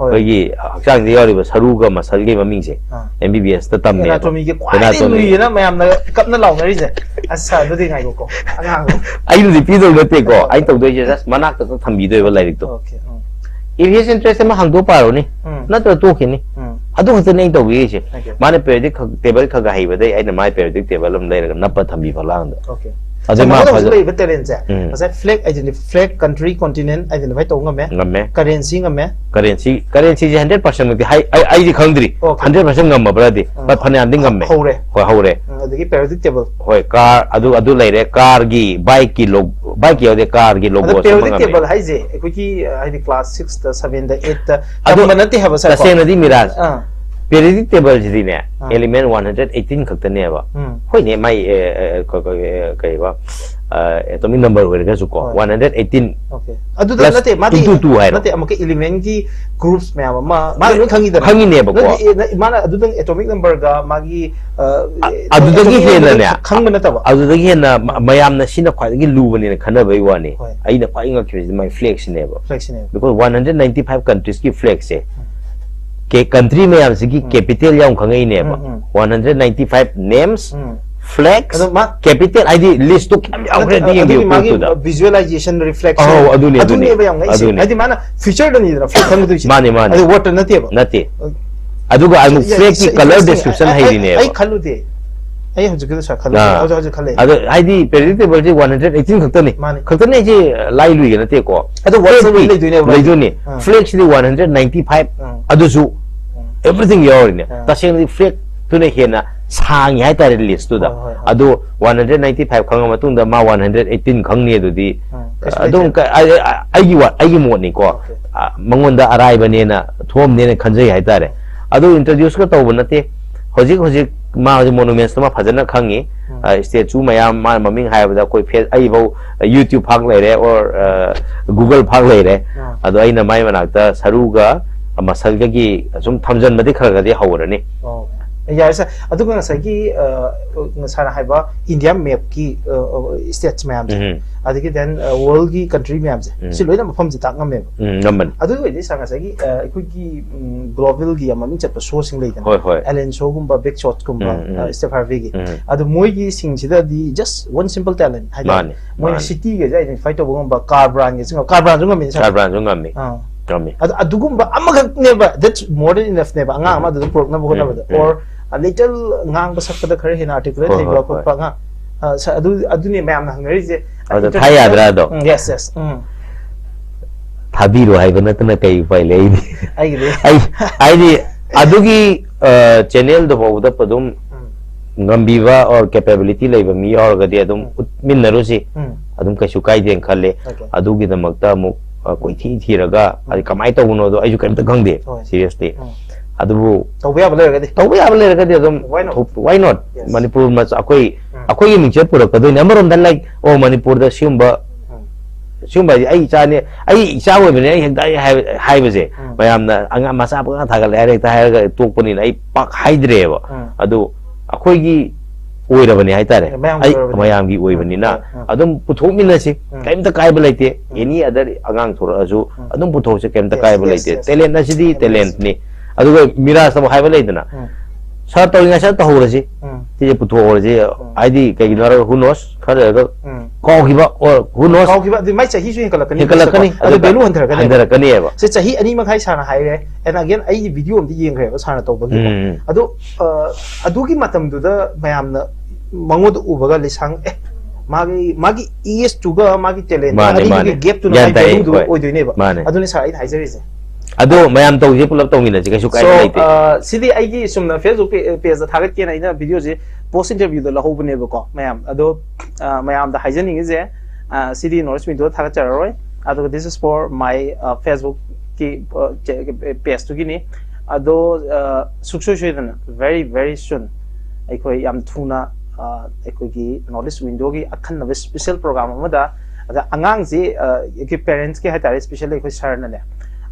ꯍꯣꯏ꯫ ꯑꯩꯈꯣꯏꯒꯤ ꯍꯛꯆꯥꯡꯗ ꯌꯥꯎꯔꯤꯕ ꯁꯔꯨꯒ muscle ꯒꯤ ꯃꯃꯤꯡꯁꯦ ꯑꯥ꯫ M B B S ꯇ ꯇꯝꯃꯦꯕ꯫ Anatomy ꯒꯤ ꯈ꯭ꯋꯥꯏꯗꯒꯤ Anatomy꯫ ꯂꯨꯏꯌꯦꯅ ꯃꯌꯥꯝꯅ ꯀꯞꯅ ꯂꯥꯎꯅꯔꯤꯁꯦ꯫ ꯑꯁ, ꯑꯗꯨꯗꯤ ꯉꯥꯏꯈꯣꯀꯣ꯫ ꯑꯉꯥꯡ꯫ ꯑꯩꯅꯗꯤ ꯄꯤꯗꯧ ꯅꯠꯇꯦꯀꯣ꯫ ꯑꯣ꯫ ꯑꯩꯅ ꯇꯧꯗꯣꯏꯁꯦ just ꯃꯅꯥꯛꯇ ꯈꯛ ꯊꯝꯕꯤꯗꯣꯏꯕ ꯂꯥꯏꯔꯤꯛꯇꯣ꯫ Okay꯫ Um. If his interest ꯑꯃ ꯍꯥꯡꯗꯣꯛ ꯄꯥꯔꯣꯅꯦ꯫ ꯎꯝ꯫ ꯅꯠꯇ꯭ꯔ ꯇꯣꯛꯈꯤꯅꯤ꯫ ꯎꯝ꯫ ꯑꯗꯨ ꯈꯛꯇꯅꯦ ꯑꯩꯅ ꯇꯧꯕꯤꯔꯤꯁꯦ꯫ Okay꯫ ꯃꯥꯅ periodic ꯈꯛ, table ꯈꯛ ꯈ ꯍꯩꯕꯗꯩ ꯑꯩꯅ ꯃꯥꯏ periodic table ꯑꯃ ꯂꯩꯔꯒ ꯅꯞꯄ ꯊꯝꯕꯤ ꯐꯛꯂꯥꯡꯗ꯫ Okay꯫ ꯑꯗꯩ ꯁꯝ ꯃꯥ ꯃꯈꯣꯡꯗ ꯍꯧꯖꯤꯛ ꯐꯖ- ꯂꯩꯔꯤꯕ talent ꯁꯦ, ꯎꯝ꯫ ꯉꯁꯥꯏ flag identity, flag, country, continent identify ꯇꯧꯕ ꯉꯝꯃꯦ꯫ ꯉꯝꯃꯦ꯫ Currency ꯉꯝꯃꯦ꯫ Currency, currency ꯁꯦ hundred percent ꯃꯛꯇꯤ ꯍꯥꯏ-, ꯑꯩ, ꯑꯩꯗꯤ ꯈꯪꯗ꯭ꯔꯤ꯫ Okay꯫ Hundred percent ꯉꯝꯃꯕ꯭ꯔꯗꯤ? ꯎꯝ꯫ ꯍꯣꯏ, ꯐꯅꯌꯥꯝꯗꯤ ꯉꯝꯃꯦ꯫ ꯍꯧꯔꯦ꯫ ꯍꯣꯏ, ꯍꯧꯔꯦ꯫ ꯎꯝ, ꯑꯗꯒꯤ periodic table꯫ ꯍꯣꯏ, car, ꯑꯗꯨ, ꯑꯗꯨ ꯂꯩꯔꯦ꯫ Car ꯒꯤ, bike ꯀꯤ lo-, bike ꯀꯤ ꯌꯥꯎꯗꯦ, car ꯒꯤ ꯑꯗꯣ logo ꯁꯦꯝꯕ periodic ꯉꯝꯃꯦ꯫ Table ꯍꯥꯏꯁꯦ ꯑꯩꯈꯣꯏꯒꯤ, ꯑ, ꯍꯥꯏꯗꯤ class six ꯇ, seven ꯗ, eight ꯇ ꯑꯗꯣ ꯇꯝꯕ ꯅꯠꯇꯦ ꯍꯥꯏꯕ, sir, ꯀꯣ? ꯇꯁꯦꯡꯅꯗꯤ ꯃꯤꯔꯥꯖ, ꯑꯥ꯫ Periodic table ꯁꯤꯗꯤꯅꯦ, ꯑꯥ꯫ Element one hundred eighteen ꯈꯛꯇꯅꯦꯕ꯫ ꯎꯝ꯫ ꯍꯣꯏꯅꯦ, ꯃꯥꯏ, ꯑꯦ, ꯑꯦ, ꯀ-, ꯀ-, ꯑꯦ, ꯀꯩꯕ, ꯑ, atomic number ꯑꯣꯏꯔꯒꯁꯨꯀꯣ, ꯍꯣꯏ꯫ One hundred eighteen Okay꯫ ꯑꯗꯨꯗ plus ꯅꯠꯇꯦ, ꯃꯥꯗꯤ two two two ꯍꯥꯏꯔꯣ꯫ ꯅꯠꯇꯦ, ꯑꯃꯨꯛꯀ element ꯀꯤ groups ꯃꯌꯥꯝ ꯑꯃ, ꯃꯥꯅ ꯂꯣꯏ ꯈꯪꯉꯤꯗꯅ꯫ ꯈꯪꯉꯤꯅꯦꯕꯀꯣ꯫ ꯅꯠꯇꯦ, ꯑꯦ, ꯅ-, ꯃꯥꯅ ꯑꯗꯨꯗꯪ atomic number ꯒ ꯃꯥꯒꯤ, ꯑ, ꯑ-, ꯑꯗꯨꯗꯒꯤ atomic number ꯗ ꯍꯦꯟꯅꯅꯦ, ꯈꯪꯕ ꯅꯠꯇꯕ꯫ ꯑꯗꯨꯗꯒꯤ ꯍꯦꯟꯅ ꯃ-, ꯃꯌꯥꯝꯅ ꯁꯤꯅ ꯈ꯭ꯋꯥꯏꯗꯒꯤ ꯂꯨꯕꯅꯦꯅ ꯈꯟꯅꯕꯩ ꯋꯥꯅꯤ꯫ ꯍꯣꯏ꯫ ꯑꯩꯅ ꯈ꯭ꯋꯥꯏ ꯉꯛꯈꯤꯕꯁꯤꯗꯤ ꯃꯥꯏ flag ꯁꯤꯅꯦꯕ꯫ Flag ꯁꯤꯅꯦꯕ꯫ Because one hundred ninety five countries ꯀꯤ flag ꯁꯦ, ꯎꯝ꯫ ꯀꯦ-, country ꯃꯌꯥꯝꯁꯤꯒꯤ ꯎꯝ꯫ Capital ꯌꯥꯎꯅ ꯈꯪꯉꯛꯏꯅꯦꯕ꯫ ꯎꯝ, ꯎꯝ꯫ One hundred ninety five names, ꯎꯝ꯫ Flags, ꯑꯗꯣ ꯃꯥ capital, ꯍꯥꯏꯗꯤ list ꯇꯣ ꯀꯌꯥꯝ ꯌꯥꯎꯈ꯭ꯔꯦ ꯅꯠꯇꯦ, ꯑꯗꯨ ꯑꯗꯨꯒꯤ ꯌꯦꯡꯕꯤꯌꯨ ꯃꯥꯒꯤ ꯄꯣꯠꯇꯨꯗ꯫ Visualization, reflection ꯑꯧ, ꯑꯗꯨꯅꯦ, ꯑꯗꯨꯅꯦ꯫ ꯑꯗꯨꯅꯦꯕ ꯌꯥꯝ ꯉꯛꯏꯁꯦ꯫ ꯑꯗꯨꯅꯦ꯫ ꯍꯥꯏꯗꯤ ꯃꯥꯅ feature ꯗꯅꯤꯗꯅ flag ꯈꯪꯒꯗꯣꯏꯁꯦ꯫ ꯃꯥꯅꯦ, ꯃꯥꯅꯦ꯫ ꯑꯗꯨ word ꯇ ꯅꯠꯇꯦꯕ꯫ ꯅꯠꯇꯦ꯫ ꯑꯗꯨꯒ ꯑꯃꯨꯛ ꯌꯥ-, flag ꯀꯤ ꯌꯥ-, color ꯌꯥ-, description ꯑꯩ, ꯑꯩ, ꯍꯩꯔꯤꯅꯦꯕ꯫ ꯑꯩ ꯈꯜꯂꯨꯗꯦ꯫ ꯑꯩ ꯍꯧꯖꯤꯛꯀꯤꯗꯣ ꯁꯥꯔ ꯈꯜꯂꯨꯗꯦ꯫ ꯑꯥ꯫ ꯍꯧꯖꯤꯛ, ꯍꯧꯖꯤꯛ ꯈꯜꯂꯦ꯫ ꯑꯗꯣ ꯍꯥꯏꯗꯤ periodic table ꯁꯦ one hundred eighteen ꯈꯛꯇꯅꯤ꯫ ꯃꯥꯅꯦ꯫ ꯈꯛꯇꯅꯦ ꯍꯥꯏꯁꯦ ꯂꯥꯏ ꯂꯨꯏꯒ ꯅꯠꯇꯦꯀꯣ꯫ ꯑꯗꯣ word ꯁꯨ ꯂꯣꯏ flag ꯇꯤ ꯂꯩꯗꯣꯏꯅꯦꯕ꯫ ꯂꯩꯗꯣꯏꯅꯦ꯫ ꯑꯥ꯫ Flag ꯁꯤꯗꯤ one hundred ninety five ꯑꯥ꯫ ꯑꯗꯨꯁꯨ ꯎꯝ꯫ Everything ꯌꯥꯎꯔꯤꯅꯦ꯫ ꯑꯥ꯫ ꯇꯁꯦꯡꯅꯗꯤ flag ꯇꯨꯅ ꯍꯦꯟꯅ ꯁꯥꯡꯉꯤ ꯍꯥꯏꯇꯥꯔꯦ list ꯇꯨꯗ꯫ ꯍꯣꯏ, ꯍꯣꯏ, ꯍꯣꯏ꯫ ꯑꯗꯣ one hundred ninety five ꯈꯪꯉ ꯃꯇꯨꯡꯗ ꯃꯥ one hundred eighteen ꯈꯪꯅꯤ ꯑꯗꯨꯗꯤ, ꯑꯥ, ꯀꯩꯁꯨ ꯑꯗꯨꯝ ꯂꯩꯇꯦ꯫ ꯀ-, ꯑ-, ꯑ-, ꯑꯩꯒꯤ ꯋꯥ-, ꯑꯩꯒꯤ ꯃꯣꯠꯅꯤꯀꯣ꯫ Okay꯫ ꯑ, ꯃꯉꯣꯟꯗ ꯑꯔꯥꯏꯕꯅꯦꯅ, ꯊꯣꯛꯑꯝꯅꯦꯅ ꯈꯟꯖꯩ ꯍꯥꯏꯇꯥꯔꯦ꯫ ꯑꯗꯨ introduce ꯀ ꯇꯧꯕ ꯅꯠꯇꯦ꯫ ꯍꯧꯖꯤꯛ ꯍꯧꯖꯤꯛ ꯃꯥ ꯍꯧꯖꯤꯛ ꯃꯣꯅꯨꯃꯦꯟꯁꯇꯨꯃ ꯐꯖꯅ ꯈꯪꯉꯤ꯫ ꯎꯝ꯫ ꯑ, statue ꯃꯌꯥꯝ, ꯃꯥ ꯃꯃꯤꯡ ꯍꯥꯏꯕꯗ ꯑꯩꯈꯣꯏ ꯐꯦ-, ꯑꯩꯐꯧ YouTube ꯐꯥꯎ ꯂꯩꯔꯦ, or, ꯑ, Google ꯐꯥꯎ ꯂꯩꯔꯦ꯫ ꯑꯥ꯫ ꯑꯗꯣ ꯑꯩꯅ ꯃꯥꯏ ꯃꯅꯥꯛꯇ ꯁꯔꯨꯒ ꯃꯁꯜꯒꯒꯤ ꯁꯨꯝ ꯊꯝꯖꯟꯕꯗꯤ ꯈꯔ ꯈꯔꯗꯤ ꯍꯧꯔꯅꯤ꯫ ꯑꯣ꯫ ꯌꯥꯔꯦ ꯁꯥꯔ꯫ ꯑꯗꯨꯒ ꯉꯁꯥꯏꯒꯤ, ꯑ, ꯁꯥꯔꯅ ꯍꯥꯏꯕ ꯏꯟꯗꯤꯌꯥ ꯃꯦꯞꯀꯤ, ꯑ, ꯑ, states ꯃꯌꯥꯝꯁꯦ, ꯎꯝ꯫ ꯑꯗꯒꯤ then, ꯑ, worldꯒꯤ country ꯃꯌꯥꯝꯁꯦ, ꯎꯝ꯫ ꯁꯤ ꯂꯣꯏꯅ ꯃꯐꯝꯁꯦ ꯇꯥꯛ ꯉꯝꯃꯦꯕ꯫ ꯎꯝ, ꯉꯝꯕꯅꯤ꯫ ꯑꯗꯨ ꯑꯣꯏꯔꯗꯤ ꯁꯥꯔ ꯉꯁꯥꯏꯒꯤ, ꯑ, ꯑꯩꯈꯣꯏꯒꯤ, ꯎꯝ, globalꯒꯤ ꯌꯥꯝ ꯃꯃꯤꯡ ꯆꯠꯄ showꯁꯤꯡ ꯂꯩꯗꯅ, ꯍꯣꯏ, ꯍꯣꯏ꯫ Ellen Showꯒꯨꯝꯕ, Big Shortsꯀꯨꯝꯕ, ꯎꯝ, ꯎꯝ꯫ ꯑ, Steve Harveyꯒꯤ꯫ ꯎꯝ꯫ ꯑꯗꯨ ꯃꯣꯏꯒꯤ ꯁꯤꯡꯁꯤꯗꯗꯤ just one simple talent ꯍꯥꯏꯇꯥꯔꯦ꯫ ꯃꯥꯅꯤ, ꯃꯣꯏꯅ ꯃꯥꯅꯤ꯫ Cityꯒꯁꯦ identify ꯇꯧꯕ ꯉꯝꯕ, car brandꯒꯁꯦ ꯉꯝꯕ, car brandꯁꯨ ꯉꯝꯃꯤꯅꯦ ꯁꯥꯔ꯫ Car brandꯁꯨ ꯉꯝꯃꯤ꯫ ꯑꯥ꯫ ꯉꯝꯃꯤ꯫ ꯑꯗꯨ, ꯑꯗꯨꯒꯨꯝꯕ ꯑꯃꯈꯛꯅꯦꯕ, that's more than enoughꯅꯦꯕ, ꯑꯉꯥꯡ ꯑꯃ ꯎꯝ꯫ ꯑꯗꯨꯗ ꯄꯨꯔꯛꯅꯕ ꯎꯝ, ꯍꯣꯠꯅꯕꯗ꯫ ꯎꯝ꯫ Or a little ꯉꯥꯡꯕ ꯁꯛꯄꯗ ꯈꯔ ꯍꯦꯟꯅ articulate ꯍꯣꯏ, ꯍꯩꯕ ꯍꯣꯏ, ꯈꯣꯠꯄ ꯍꯣꯏ꯫ ꯑꯉꯥꯡ, ꯑ, ꯁ-, ꯑꯗꯨ, ꯑꯗꯨꯅꯦ ꯃꯌꯥꯝꯅ ꯍꯪꯅꯔꯤꯁꯦ꯫ ꯑꯗꯣ ꯊꯥ international ꯌꯥꯗ꯭ꯔꯥ ꯑꯗꯣ? ꯎꯝ, yes, yes, ꯎꯝ꯫ ꯊꯥꯕꯤꯔꯣ ꯍꯥꯏꯕ ꯅꯠꯇꯅ ꯀꯩ ꯎꯄꯥꯏ ꯂꯩ? ꯑꯩꯗꯤ ꯑꯩꯒꯤꯗꯤ ꯑꯩ, ꯍꯥꯏꯗꯤ, ꯑꯗꯨꯒꯤ, ꯑ, channelꯗꯨ ꯐꯥꯎꯕꯗ ꯑꯗꯨꯝ ꯎꯝ꯫ ꯉꯝꯕꯤꯕ or capability ꯂꯩꯕ ꯃꯤ ꯌꯥꯎꯔꯒꯗꯤ ꯑꯗꯨꯝ ꯎꯝ꯫ ꯎꯠꯃꯤꯟꯅꯔꯨꯁꯤ꯫ ꯎꯝ꯫ ꯑꯗꯨꯝ ꯀꯩꯁꯨ ꯀꯥꯏꯗꯦꯅ ꯈꯜꯂꯦ꯫ Okay꯫ ꯑꯗꯨꯒꯤꯗꯃꯛꯇ ꯑꯃꯨꯛ, ꯑ, ꯀꯣꯏꯊꯤ ꯊꯤꯔꯒ, ꯍꯥꯏꯗꯤ, ꯎꯝ꯫ ꯀꯃꯥꯏꯅ ꯇꯧꯕꯅꯣꯗꯣ ꯑꯩꯁꯨ ꯀꯩꯝꯇ ꯈꯪꯗꯦ, ꯍꯣꯏ꯫ Seriously꯫ ꯎꯝ꯫ ꯑꯗꯨꯕꯨ ꯇꯧꯕ ꯌꯥꯕ ꯂꯩꯔꯒꯗꯤ꯫ ꯇꯧꯕ ꯌꯥꯕ ꯂꯩꯔꯒꯗꯤ ꯑꯗꯨꯝ why not? ꯊꯣꯛ-, why not? Yes꯫ ꯃꯅꯤꯄꯨꯔ ꯃꯆꯥ, ꯑꯩꯈꯣꯏ, ꯎꯝ꯫ ꯑꯩꯈꯣꯏꯒꯤ ꯃꯤꯡꯆꯠ ꯄꯨꯔꯛꯀꯗꯣꯏꯅꯦ꯫ ꯑꯃꯔꯣꯝꯗ, like, ꯑꯣ, ꯃꯅꯤꯄꯨꯔꯗ ꯁꯤꯒꯨꯝꯕ, ꯎꯝ꯫ ꯁꯤꯒꯨꯝꯕ ꯍꯥꯏꯗꯤ ꯑꯩ ꯏꯆꯥꯅꯦ, ꯑꯩ ꯏꯆꯥ ꯑꯣꯏꯕꯅꯦ, ꯑꯩ ꯍꯦꯛꯇ ꯑꯩ ꯍꯥꯏ-, ꯍꯥꯏꯕꯁꯦ, ꯎꯝ꯫ ꯃꯌꯥꯝꯅ ꯑꯉꯥꯡ ꯃꯆꯥ ꯄꯪꯉꯥ ꯊꯥꯒꯠꯂꯦ ꯍꯥꯏꯔ ꯍꯦꯛꯇ ꯍꯥꯏꯔꯒ ꯇꯣꯛꯄꯅꯤꯅ ꯑꯩ ꯄꯥꯛ ꯍꯥꯏꯗ꯭ꯔꯦꯕ꯫ ꯎꯝ꯫ ꯑꯗꯨ ꯑꯩꯈꯣꯏꯒꯤ ꯑꯣꯏꯔꯕꯅꯦ ꯍꯥꯏꯇꯥꯔꯦ꯫ ꯃꯌꯥꯝꯒꯤ ꯑꯩ ꯑꯣꯏꯔꯕꯅꯦ꯫ ꯃꯌꯥꯝꯒꯤ ꯎꯝ, ꯑꯣꯏꯕꯅꯤꯅ ꯎꯝ, ꯎꯝ꯫ ꯑꯗꯨꯝ ꯄꯨꯊꯣꯛꯃꯤꯟꯅꯁꯤ, ꯎꯝ꯫ ꯀꯔꯤꯝꯇ ꯀꯥꯏꯕ ꯂꯩꯇꯦ꯫ ꯎꯝ꯫ Any other ꯑꯉꯥꯡ ꯊꯣꯔꯛꯑꯁꯨ ꯎꯝ꯫ ꯑꯗꯨꯝ ꯄꯨꯊꯣꯛꯁꯤ, ꯀꯔꯤꯝꯇ Yes, ꯀꯥꯏꯕ yes, ꯂꯩꯇꯦ꯫ Yes, yes꯫ Talent ꯑꯁꯤꯗꯤ Amazing꯫ Talentꯅꯤ꯫ ꯑꯗꯨꯒ ꯃꯤꯔꯥꯖꯇ ꯑꯃꯨꯛ ꯍꯥꯏꯕ ꯂꯩꯗꯅ, ꯎꯝ꯫ Sir ꯇꯧꯔꯤꯉꯩ ꯁꯠ ꯇꯧꯍꯧꯔꯁꯤ꯫ ꯎꯝ꯫ ꯁꯤꯁꯦ ꯄꯨꯊꯣꯛꯍꯧꯔꯁꯤ꯫ ꯎꯝ꯫ ꯍꯥꯏꯗꯤ ꯀꯩꯒꯤꯅꯣ ꯍꯥꯏꯔꯒ who knows? ꯈꯔ ꯂꯩꯔꯒ ꯎꯝ꯫ ꯀꯥꯎꯈꯤꯕ, or who knows? ꯀꯥꯎꯈꯤꯕ, ꯑꯗꯨ ꯃꯥꯏ ꯆꯍꯤꯁꯨ ꯍꯦꯟꯒꯠꯂꯛꯀꯅꯤ, ꯍꯦꯟꯒꯠꯂꯛꯀꯅꯤ꯫ ꯑꯗꯨ ꯑꯗꯨꯒ value ꯍꯟꯊꯔꯛꯀꯅꯦꯕ꯫ ꯍꯟꯊꯔꯛꯀꯅꯦꯕ꯫ ꯁꯤ ꯆꯍꯤ ꯑꯅꯤ ꯃꯈꯥꯏ ꯁꯥꯔꯅ ꯍꯥꯏꯔꯦ, and again ꯑꯩ video ꯑꯝꯗꯤ ꯌꯦꯡꯈ꯭ꯔꯦꯕ ꯁꯥꯔꯅ ꯇꯧꯕꯒꯤꯀꯣ꯫ ꯎꯝ, ꯎꯝ꯫ ꯑꯗꯣ, ꯑ, ꯑꯗꯨꯒꯤ ꯃꯇꯝꯗꯨꯗ ꯃꯌꯥꯝꯅ ꯃꯉꯣꯟꯗ ꯎꯕꯒ ꯂꯤꯁꯥꯡ, ꯑꯦ, ꯃꯥꯒꯤ, ꯃꯥꯒꯤ ageꯇꯨꯒ ꯃꯥꯒꯤ talentꯇꯨꯒ ꯃꯥꯅꯦ, ꯑꯅꯤꯗꯨꯒꯤ ꯃꯥꯅꯦ꯫ Gapꯇꯨꯅ ꯒ꯭ꯌꯥꯟ ꯃꯥꯒꯤ ꯇꯥꯏ, valueꯗꯨ ꯍꯣꯏ꯫ ꯑꯣꯏꯗꯣꯏꯅꯦꯕ꯫ ꯃꯥꯅꯦ꯫ ꯑꯗꯨꯅꯦ ꯁꯥꯔ ꯑꯩꯅ ꯍꯥꯏꯖꯔꯤꯁꯦ꯫ ꯑꯗꯣ ꯃꯌꯥꯝ ꯇꯧꯁꯦ, ꯄꯨꯂꯞ ꯇꯧꯃꯤꯟꯅꯁꯦ, ꯀꯩꯁꯨ ꯀꯥꯏꯕ So, ꯂꯩꯇꯦ꯫ ꯑ, ꯁꯤꯗꯤ ꯑꯩꯒꯤ ꯆꯨꯝꯅ Facebookꯀꯤ pageꯇ ꯊꯥꯒꯠꯀꯦꯅ ꯑꯩꯅ videoꯁꯦ post interviewꯗ ꯂꯧꯍꯧꯕꯅꯦꯕꯀꯣ, ꯃꯌꯥꯝ꯫ ꯑꯗꯣ, ꯑ, ꯃꯌꯥꯝꯗ ꯍꯥꯏꯖꯅꯤꯡꯉꯤꯁꯦ, ꯑ, ꯁꯤꯗꯤ North East Window ꯊꯥꯒꯠꯆꯔꯔꯣꯏ꯫ ꯑꯗꯨꯒ this is for my, ꯑ, Facebookꯀꯤ, ꯑ, ꯆꯦ-, pageꯇꯨꯒꯤꯅꯤ꯫ ꯑꯗꯣ ꯑ, ꯁꯨꯡꯁꯣꯏ ꯁꯣꯏꯗꯅ very very soon ꯑꯩꯈꯣꯏ ꯌꯥꯝ ꯊꯨꯅ ꯑ, ꯑꯩꯈꯣꯏꯒꯤ ꯅꯣꯔꯠ ꯏꯁ ꯋꯤꯟꯗꯣꯒꯤ ꯑꯈꯟꯅꯕ ꯁ꯭ꯄꯦꯁꯦꯜ ꯄ꯭ꯔꯣꯒ꯭ꯔꯥꯝ ꯑꯃꯗ, ꯑꯗ ꯑꯉꯥꯡꯁꯤ ꯑ, ꯑꯩꯈꯣꯏ ꯄꯦꯔꯦꯟꯁꯀꯤ ꯍꯥꯏꯇꯥꯔꯦ, ꯁ꯭ꯄꯦꯁꯦꯜꯂꯤ ꯑꯩꯈꯣꯏ ꯁꯥꯔꯅꯅꯦ,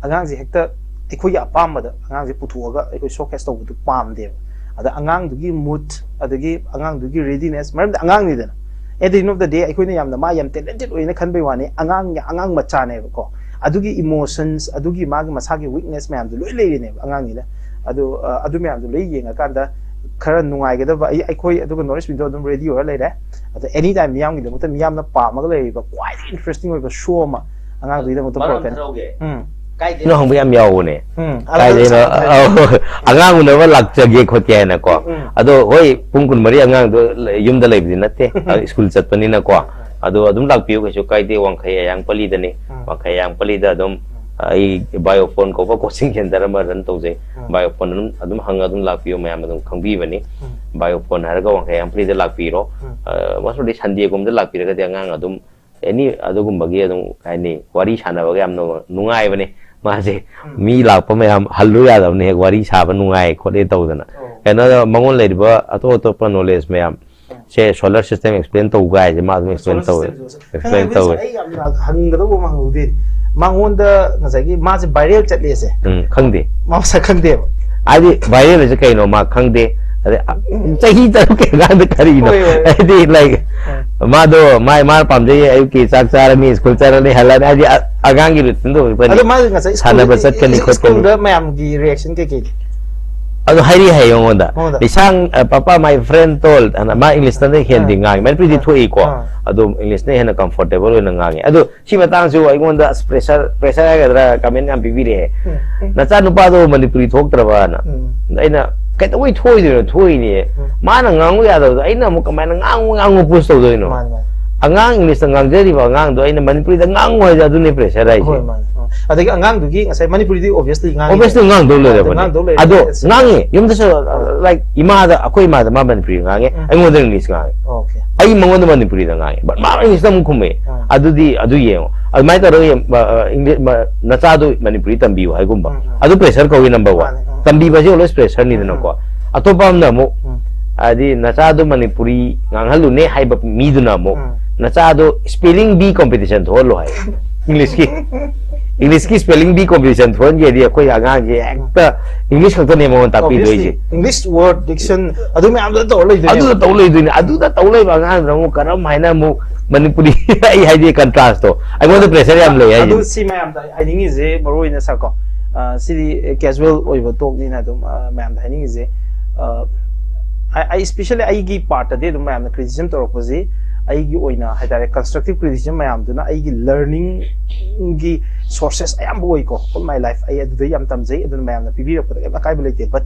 ꯑꯉꯥꯡꯁꯤ ꯍꯦꯛꯇ ꯑꯩꯈꯣꯏꯒꯤ ꯑꯄꯥꯝꯕꯗ ꯑꯉꯥꯡꯁꯤ ꯄꯨꯊꯣꯛꯑꯒ ꯑꯩꯈꯣꯏ ꯁꯣꯀꯦꯁ ꯇꯧꯕꯗꯨ ꯄꯥꯝꯗꯦꯕ꯫ ꯑꯗ ꯑꯉꯥꯡꯗꯨꯒꯤ ꯃꯨꯠ, ꯑꯗꯒꯤ ꯑꯉꯥꯡꯗꯨꯒꯤ ꯔꯦꯗꯤꯅꯦꯁ, ꯃꯔꯝꯗꯤ ꯑꯉꯥꯡꯅꯤꯗꯅ, at the end of the day ꯑꯩꯈꯣꯏꯅ ꯌꯥꯝꯅ ꯃꯥ ꯌꯥꯝ ꯇꯦꯂꯦꯟꯇꯦꯠ ꯑꯣꯏꯅ ꯈꯟꯕꯩ ꯋꯥꯅꯤ, ꯑꯉꯥꯡ ꯑꯉꯥꯡ ꯃꯆꯥꯅꯦꯕꯀꯣ꯫ ꯑꯗꯨꯒꯤ ꯏꯃꯣꯁꯟꯁ, ꯑꯗꯨꯒꯤ ꯃꯥꯒꯤ ꯃꯁꯥꯒꯤ ꯋꯤꯛꯅꯦꯁ ꯃꯌꯥꯝꯗꯣ ꯂꯣꯏ ꯂꯩꯔꯤꯅꯦꯕ ꯑꯉꯥꯡꯅꯤꯅ꯫ ꯑꯗꯨ ꯑ, ꯑꯗꯨ ꯃꯌꯥꯝꯗꯣ ꯂꯣꯏ ꯌꯦꯡꯉꯀꯥꯟꯗ ꯈꯔ ꯅꯨꯡꯉꯥꯏꯒꯗꯕ, ꯑꯩ ꯑꯩꯈꯣꯏ ꯑꯗꯨꯒ ꯅꯣꯔꯠ ꯏꯁ ꯋꯤꯟꯗꯣ ꯑꯗꯨꯝ ꯔꯦꯗꯤ ꯑꯣꯏꯔ ꯂꯩꯔꯦ꯫ ꯑꯗꯣ ꯑꯦꯅꯤ ꯇꯥꯏꯝ ꯃꯤꯌꯥꯝꯒꯤꯗꯃꯛꯇ, ꯃꯤꯌꯥꯝꯅ ꯄꯥꯝꯃꯒ ꯂꯩꯔꯤꯕ ꯈ꯭ꯋꯥꯏꯗꯒꯤ ꯏꯟꯇꯔꯦꯁꯇꯤꯡ ꯑꯣꯏꯕ ꯁꯣ ꯑꯃ ꯑꯉꯥꯡꯗꯨꯒꯤꯗꯃꯛꯇ ꯃꯔꯝ ꯄꯨꯔꯛꯀꯅꯤ꯫ ꯈꯔ ꯍꯧꯒꯦ꯫ ꯎꯝ꯫ ꯀꯥꯏꯗꯩꯅꯣ ꯍꯪꯕ ꯌꯥꯝ ꯌꯥꯎꯕꯅꯦ꯫ ꯎꯝ, ꯀꯥꯏꯗꯩꯅꯣ? ꯑꯗꯨ ꯑꯧ, ꯑꯉꯥꯡ ꯎꯅꯕ ꯂꯥꯛꯆꯒꯦ ꯈꯣꯠꯀꯦ ꯍꯥꯏꯅꯀꯣ꯫ ꯎꯝ꯫ ꯑꯗꯣ ꯍꯣꯏ, ꯄꯨꯡ ꯀꯨꯟꯃꯔꯤ ꯑꯉꯥꯡꯗꯣ ꯌꯨꯝꯗ ꯂꯩꯕꯗꯤ ꯅꯠꯇꯦ, ꯑ, ꯁ꯭ꯀꯨꯜ ꯆꯠꯄꯅꯤꯅꯀꯣ꯫ ꯎꯝ꯫ ꯑꯗꯣ ꯑꯗꯨꯝ ꯂꯥꯛꯄꯤꯌꯨ, ꯀꯩꯁꯨ ꯀꯥꯏꯗꯦ꯫ ꯋꯥꯡꯈꯩ ꯑꯌꯥꯡ ꯄꯜꯂꯤꯗꯅꯤ꯫ ꯎꯝ꯫ ꯋꯥꯡꯈꯩ ꯑꯌꯥꯡ ꯄꯜꯂꯤꯗ ꯑꯗꯨꯝ, ꯎꯝ꯫ ꯑ, ꯑꯩ ꯕꯥꯏꯑꯣꯐꯣꯟ ꯀꯧꯕ ꯀꯣꯆꯤꯡ ꯁꯦꯟꯇꯔ ꯑꯃ ꯔꯟ ꯇꯧꯖꯩ꯫ ꯎꯝ꯫ ꯕꯥꯏꯑꯣꯐꯣꯟ ꯑꯗꯨꯝ, ꯑꯗꯨꯝ ꯍꯪꯉ ꯑꯗꯨꯝ ꯂꯥꯛꯄꯤꯌꯨ, ꯃꯌꯥꯝ ꯑꯗꯨꯝ ꯈꯪꯕꯤꯕꯅꯤ꯫ ꯎꯝ꯫ ꯕꯥꯏꯑꯣꯐꯣꯟ ꯍꯥꯏꯔꯒ ꯋꯥꯡꯈꯩ ꯑꯌꯥꯡ ꯄꯜꯂꯤꯗ ꯂꯥꯛꯄꯤꯔꯣ꯫ ꯎꯝ꯫ ꯑ, most of the ꯁꯟꯗꯦꯒꯨꯝꯕꯗ ꯂꯥꯛꯄꯤꯔꯒꯗꯤ ꯑꯉꯥꯡ ꯑꯗꯨꯝ ꯑꯦꯅꯤ ꯑꯗꯨꯒꯨꯝꯕꯒꯤ ꯑꯗꯨꯝ, ꯀꯩ ꯍꯥꯏꯅꯤ, ꯋꯥꯔꯤ ꯁꯥꯟꯅꯕꯒ ꯌꯥꯝ ꯅꯨꯡ-, ꯅꯨꯡꯉꯥꯏꯕꯅꯦ꯫ ꯃꯥꯁꯦ ꯎꯝ꯫ ꯃꯤ ꯂꯥꯛꯄ ꯃꯌꯥꯝ ꯍꯜꯂꯨ ꯌꯥꯗꯕꯅꯦ, ꯍꯦꯛ ꯋꯥꯔꯤ ꯁꯥꯕ ꯅꯨꯡꯉꯥꯏ ꯈꯣꯠꯂꯦ ꯇꯧꯗꯅ꯫ ꯑꯣ꯫ ꯀꯩꯅꯣꯗ ꯃꯉꯣꯟ ꯂꯩꯔꯤꯕ ꯑꯇꯣꯞ ꯑꯇꯣꯞꯄ ꯅꯣꯂꯦꯖ ꯃꯌꯥꯝ ꯎꯝ꯫ ꯁꯦ, ꯁꯣꯂꯔ ꯁꯤꯁꯇꯦꯝ ꯑꯦꯛꯁꯄ꯭ꯂꯦꯟ ꯇꯧꯕ ꯀꯥꯏꯁꯦ ꯃꯥ ꯑꯗꯨꯝ ꯑꯦꯛꯁꯄ꯭ꯂꯦꯟ ꯁꯣꯂꯔ ꯇꯧꯋꯦ꯫ ꯁꯤꯁꯇꯦꯝꯁꯨ ꯑꯦꯛꯁꯄ꯭ꯂꯦꯟ ꯈꯪꯉꯦ, ꯇꯧꯋꯦ꯫ ꯑꯩ ꯌꯥꯝ ꯍꯪꯒꯗꯧꯕ ꯑꯃ ꯍꯪꯍꯧꯗꯦ꯫ ꯃꯉꯣꯟꯗ ꯉꯁꯥꯏꯒꯤ ꯃꯥꯁꯦ ꯚꯥꯏꯔꯦꯜ ꯆꯠꯂꯦꯁꯦ꯫ ꯎꯝ, ꯈꯪꯗꯦ꯫ ꯃꯥ ꯃꯁꯛ ꯈꯪꯗꯦꯕ꯫ ꯍꯥꯏꯗꯤ ꯚꯥꯏꯔꯦꯜ ꯍꯥꯏꯁꯦ ꯀꯩꯅꯣ ꯃꯥ ꯈꯪꯗꯦ꯫ ꯑꯗꯩ, ꯑ, ꯆꯍꯤ ꯇꯔꯨꯛꯀꯤ ꯑꯉꯥꯡꯗ ꯀꯔꯤꯅꯣ? ꯍꯣꯏ, ꯍꯣꯏ꯫ ꯍꯥꯏꯗꯤ, ꯂꯥꯏꯛ, ꯎꯝ꯫ ꯃꯥꯗꯣ ꯃꯥꯏ, ꯃꯥꯅ ꯄꯥꯝꯖꯩ, ꯑꯌꯨꯛꯀꯤ ꯆꯥꯛ ꯆꯥꯔꯅꯤ, ꯁ꯭ꯀꯨꯜ ꯆꯠꯂꯅꯤ, ꯍꯜꯂꯛꯑꯅꯤ, ꯍꯥꯏꯗꯤ, ꯑ-, ꯑꯉꯥꯡꯒꯤ ꯔꯨꯇꯤꯟꯗꯣ ꯑꯣꯏꯕꯅꯤ꯫ ꯑꯗꯣ ꯃꯥ ꯉꯁꯥꯏ ꯁꯥꯟꯅꯕ ꯁ꯭ꯀꯨꯜꯗ, ꯆꯠꯀꯅꯤ ꯈꯣꯠꯀꯅꯤ꯫ ꯁ꯭ꯀꯨꯜꯗ ꯃꯌꯥꯝꯒꯤ ꯔꯤꯑꯦꯛꯁꯟ ꯀꯩꯀꯩ? ꯑꯗꯨ ꯍꯥꯏꯔꯤ ꯍꯥꯏꯌꯦ ꯑꯩꯉꯣꯟꯗ꯫ ꯑꯩꯉꯣꯟꯗ? "ꯏꯁꯥꯡ, ꯑ, ꯄꯥꯄꯥ, my friend told," ꯑꯅ ꯃꯥ ꯏꯪꯂꯤꯁꯇꯅ ꯍꯦꯟꯗꯤ ꯑꯥ꯫ ꯉꯥꯡꯉꯤ, ꯃꯅꯤꯄꯨꯔꯤꯗꯤ ꯑꯥ꯫ ꯊꯣꯛꯏꯀꯣ꯫ ꯑꯥ꯫ ꯑꯗꯣ ꯏꯪꯂꯤꯁꯅ ꯍꯦꯟꯅ ꯀꯝꯐꯣꯔꯇꯦꯕꯜ ꯑꯣꯏꯅ ꯉꯥꯡꯉꯤ꯫ ꯑꯗꯣ ꯁꯤ ꯃꯇꯥꯡꯁꯤꯕꯨ ꯑꯩꯉꯣꯟꯗ ꯑꯁ ꯄ꯭ꯔꯦꯁꯔ, ꯄ꯭ꯔꯦꯁꯔ ꯍꯥꯏꯒꯗ꯭ꯔꯥ, ꯀꯃꯦꯟ ꯌꯥꯝ ꯄꯤꯕꯤꯔꯛꯑꯦ꯫ ꯎꯝ, ꯎꯝ꯫ "ꯅꯆꯥꯅꯨꯄꯥꯗꯣ ꯃꯅꯤꯄꯨꯔꯤ ꯊꯣꯛꯇ꯭ꯔꯕꯅ?" ꯎꯝ꯫ ꯑꯩꯅ, "ꯀꯩꯗꯧꯕꯩ ꯊꯣꯛꯑꯣꯏꯗꯣꯏꯅꯣ? ꯊꯣꯛꯏꯅꯦ꯫ ꯎꯝ꯫ ꯃꯥꯅ ꯉꯥꯡꯉꯨ ꯌꯥꯗꯕꯗꯣ ꯑꯩꯅ ꯑꯃꯨꯛ ꯀꯃꯥꯏꯅ ꯉꯥꯡꯉꯨ, ꯉꯥꯡꯉꯨ ꯄꯨꯁ ꯇꯧꯗꯣꯏꯅꯣ?" ꯃꯥꯅꯤ, ꯃꯥꯅꯤ꯫ ꯑꯉꯥꯡ ꯏꯪꯂꯤꯁꯇ ꯉꯥꯡꯖꯔꯤꯕ ꯑꯉꯥꯡꯗꯣ ꯑꯩꯅ ꯃꯅꯤꯄꯨꯔꯤꯗ ꯉꯥꯡꯉꯨ ꯍꯥꯏꯁꯦ ꯑꯗꯨꯅꯦ ꯄ꯭ꯔꯦꯁꯔ ꯍꯥꯏꯁꯦ꯫ ꯍꯣꯏ, ꯃꯥꯅꯤ꯫ ꯑꯣ꯫ ꯑꯗꯒꯤ ꯑꯉꯥꯡꯗꯨꯒꯤ ꯉꯁꯥꯏ ꯃꯅꯤꯄꯨꯔꯤꯗꯤ obviously ꯉꯥꯡꯉꯤ꯫ Obviously ꯉꯥꯡꯗꯧ ꯂꯩꯔꯕꯅꯦ꯫ ꯉꯥꯡꯗꯧ ꯂꯩꯔꯦ꯫ ꯑꯗꯣ ꯉꯥꯡꯉꯤ꯫ ꯌꯨꯝꯗꯁꯨ, like, ꯏꯃꯥꯗ, ꯑꯩꯈꯣꯏ ꯏꯃꯥꯗ ꯃꯥ ꯃꯅꯤꯄꯨꯔꯤ ꯉꯥꯡꯉꯦ, ꯎꯝ꯫ ꯑꯩꯉꯣꯟꯗ ꯏꯪꯂꯤꯁ ꯉꯥꯡꯉꯦ꯫ Okay꯫ ꯑꯩ ꯃꯉꯣꯟꯗ ꯃꯅꯤꯄꯨꯔꯤꯗ ꯉꯥꯡꯉꯦ, but ꯃꯥ ꯏꯪꯂꯤꯁꯇ ꯑꯃꯨꯛ ꯈꯨꯝꯃꯛꯑꯦ꯫ ꯎꯝ꯫ ꯑꯗꯨꯗꯤ, ꯑꯗꯨ ꯌꯦꯡꯉꯣ꯫ ꯑꯗꯨꯃꯥꯏꯅ ꯇꯧꯔꯒ ꯌꯦꯡ-, ꯑ, ꯑ, ꯏꯪꯂꯤ-, ꯃ-, ꯅꯆꯥꯗꯣ ꯃꯅꯤꯄꯨꯔꯤ ꯇꯝꯕꯤꯌꯨ ꯍꯥꯏꯒꯨꯝꯕ꯫ ꯎꯝ, ꯎꯝ꯫ ꯑꯗꯨ ꯄ꯭ꯔꯦꯁꯔ ꯀꯧꯏ, number one꯫ ꯃꯥꯅꯦ, ꯎꯝ꯫ ꯇꯝꯕꯤꯕꯁꯦ always pressure ꯅꯤꯗꯅꯀꯣ꯫ ꯑꯇꯣꯞꯄ ꯑꯃꯅ ꯑꯃꯨꯛ, ꯎꯝ꯫ ꯍꯥꯏꯗꯤ ꯅꯆꯥꯗꯣ ꯃꯅꯤꯄꯨꯔꯤ ꯉꯥꯡꯍꯜꯂꯨꯅꯦ ꯍꯥꯏꯕ ꯃꯤꯗꯨꯅ ꯑꯃꯨꯛ, ꯎꯝ꯫ ꯅꯆꯥꯗꯣ spelling bee competition ꯊꯣꯛꯍꯜꯂꯣ ꯍꯥꯏ꯫ English ꯀꯤ, English ꯀꯤ spelling bee competition ꯊꯣꯛꯍꯟꯒꯦꯗꯤ ꯑꯩꯈꯣꯏ ꯑꯉꯥꯡꯁꯦ ꯍꯦꯛꯇ English ꯈꯛꯇꯅꯦ ꯃꯉꯣꯟꯗ ꯇꯥꯛꯄꯤꯗꯣꯏꯁꯦ꯫ Obviously, English word, diction, ꯑꯗꯨ ꯃꯌꯥꯝꯗꯨꯗ ꯇꯧꯔ ꯂꯩꯗꯣꯏꯅꯦꯕ꯫ ꯑꯗꯨꯗ ꯇꯧ ꯂꯩꯗꯣꯏꯅꯦ꯫ ꯑꯗꯨꯗ ꯇꯧ ꯂꯩꯕ ꯑꯉꯥꯡꯗꯨꯅ ꯑꯃꯨꯛ ꯀꯔꯝ ꯍꯥꯏꯅ ꯑꯃꯨꯛ ꯃꯅꯤꯄꯨꯔꯤ, ꯑꯩ ꯍꯥꯏꯗꯤ contrast ꯇꯣ ꯑꯩꯉꯣꯟꯗ pressure ꯌꯥꯝ ꯂꯩ ꯑꯗꯨ ꯍꯥꯏꯁꯤꯅꯤ꯫ ꯁꯤ ꯃꯌꯥꯝꯗ ꯍꯥꯏꯅꯤꯡꯉꯤꯁꯦ ꯃꯔꯨ ꯑꯣꯏꯅ sir ꯀꯣ, ꯑ, ꯁꯤꯗꯤ casual ꯑꯣꯏꯕ talk ꯅꯤꯅ ꯑꯗꯨꯝ, ꯑ, ꯃꯌꯥꯝꯗ ꯍꯥꯏꯅꯤꯡꯉꯤꯁꯦ, ꯑ, ꯑꯩ, ꯑꯩ especially ꯑꯩꯒꯤ part ꯇꯗꯤ ꯑꯗꯨꯝ ꯃꯌꯥꯝꯅ criticism ꯇꯧꯔꯛꯄꯁꯤ, ꯑꯩꯒꯤ ꯑꯣꯏꯅ ꯍꯥꯏꯇꯥꯔꯦ, constructive criticism ꯃꯌꯥꯝꯗꯨꯅ ꯑꯩꯒꯤ learning ꯒꯤ sources ꯑꯌꯥꯝꯕ ꯑꯣꯏꯀꯣ, all my life ꯑꯩ ꯑꯗꯨꯗ ꯌꯥꯝ ꯇꯝꯖꯩ, ꯑꯗꯨꯅ ꯃꯌꯥꯝꯅ ꯄꯤꯕꯤꯔꯛꯄꯗ ꯀꯩꯝ ꯑꯀꯥꯏꯕ ꯂꯩꯇꯦ꯫ But,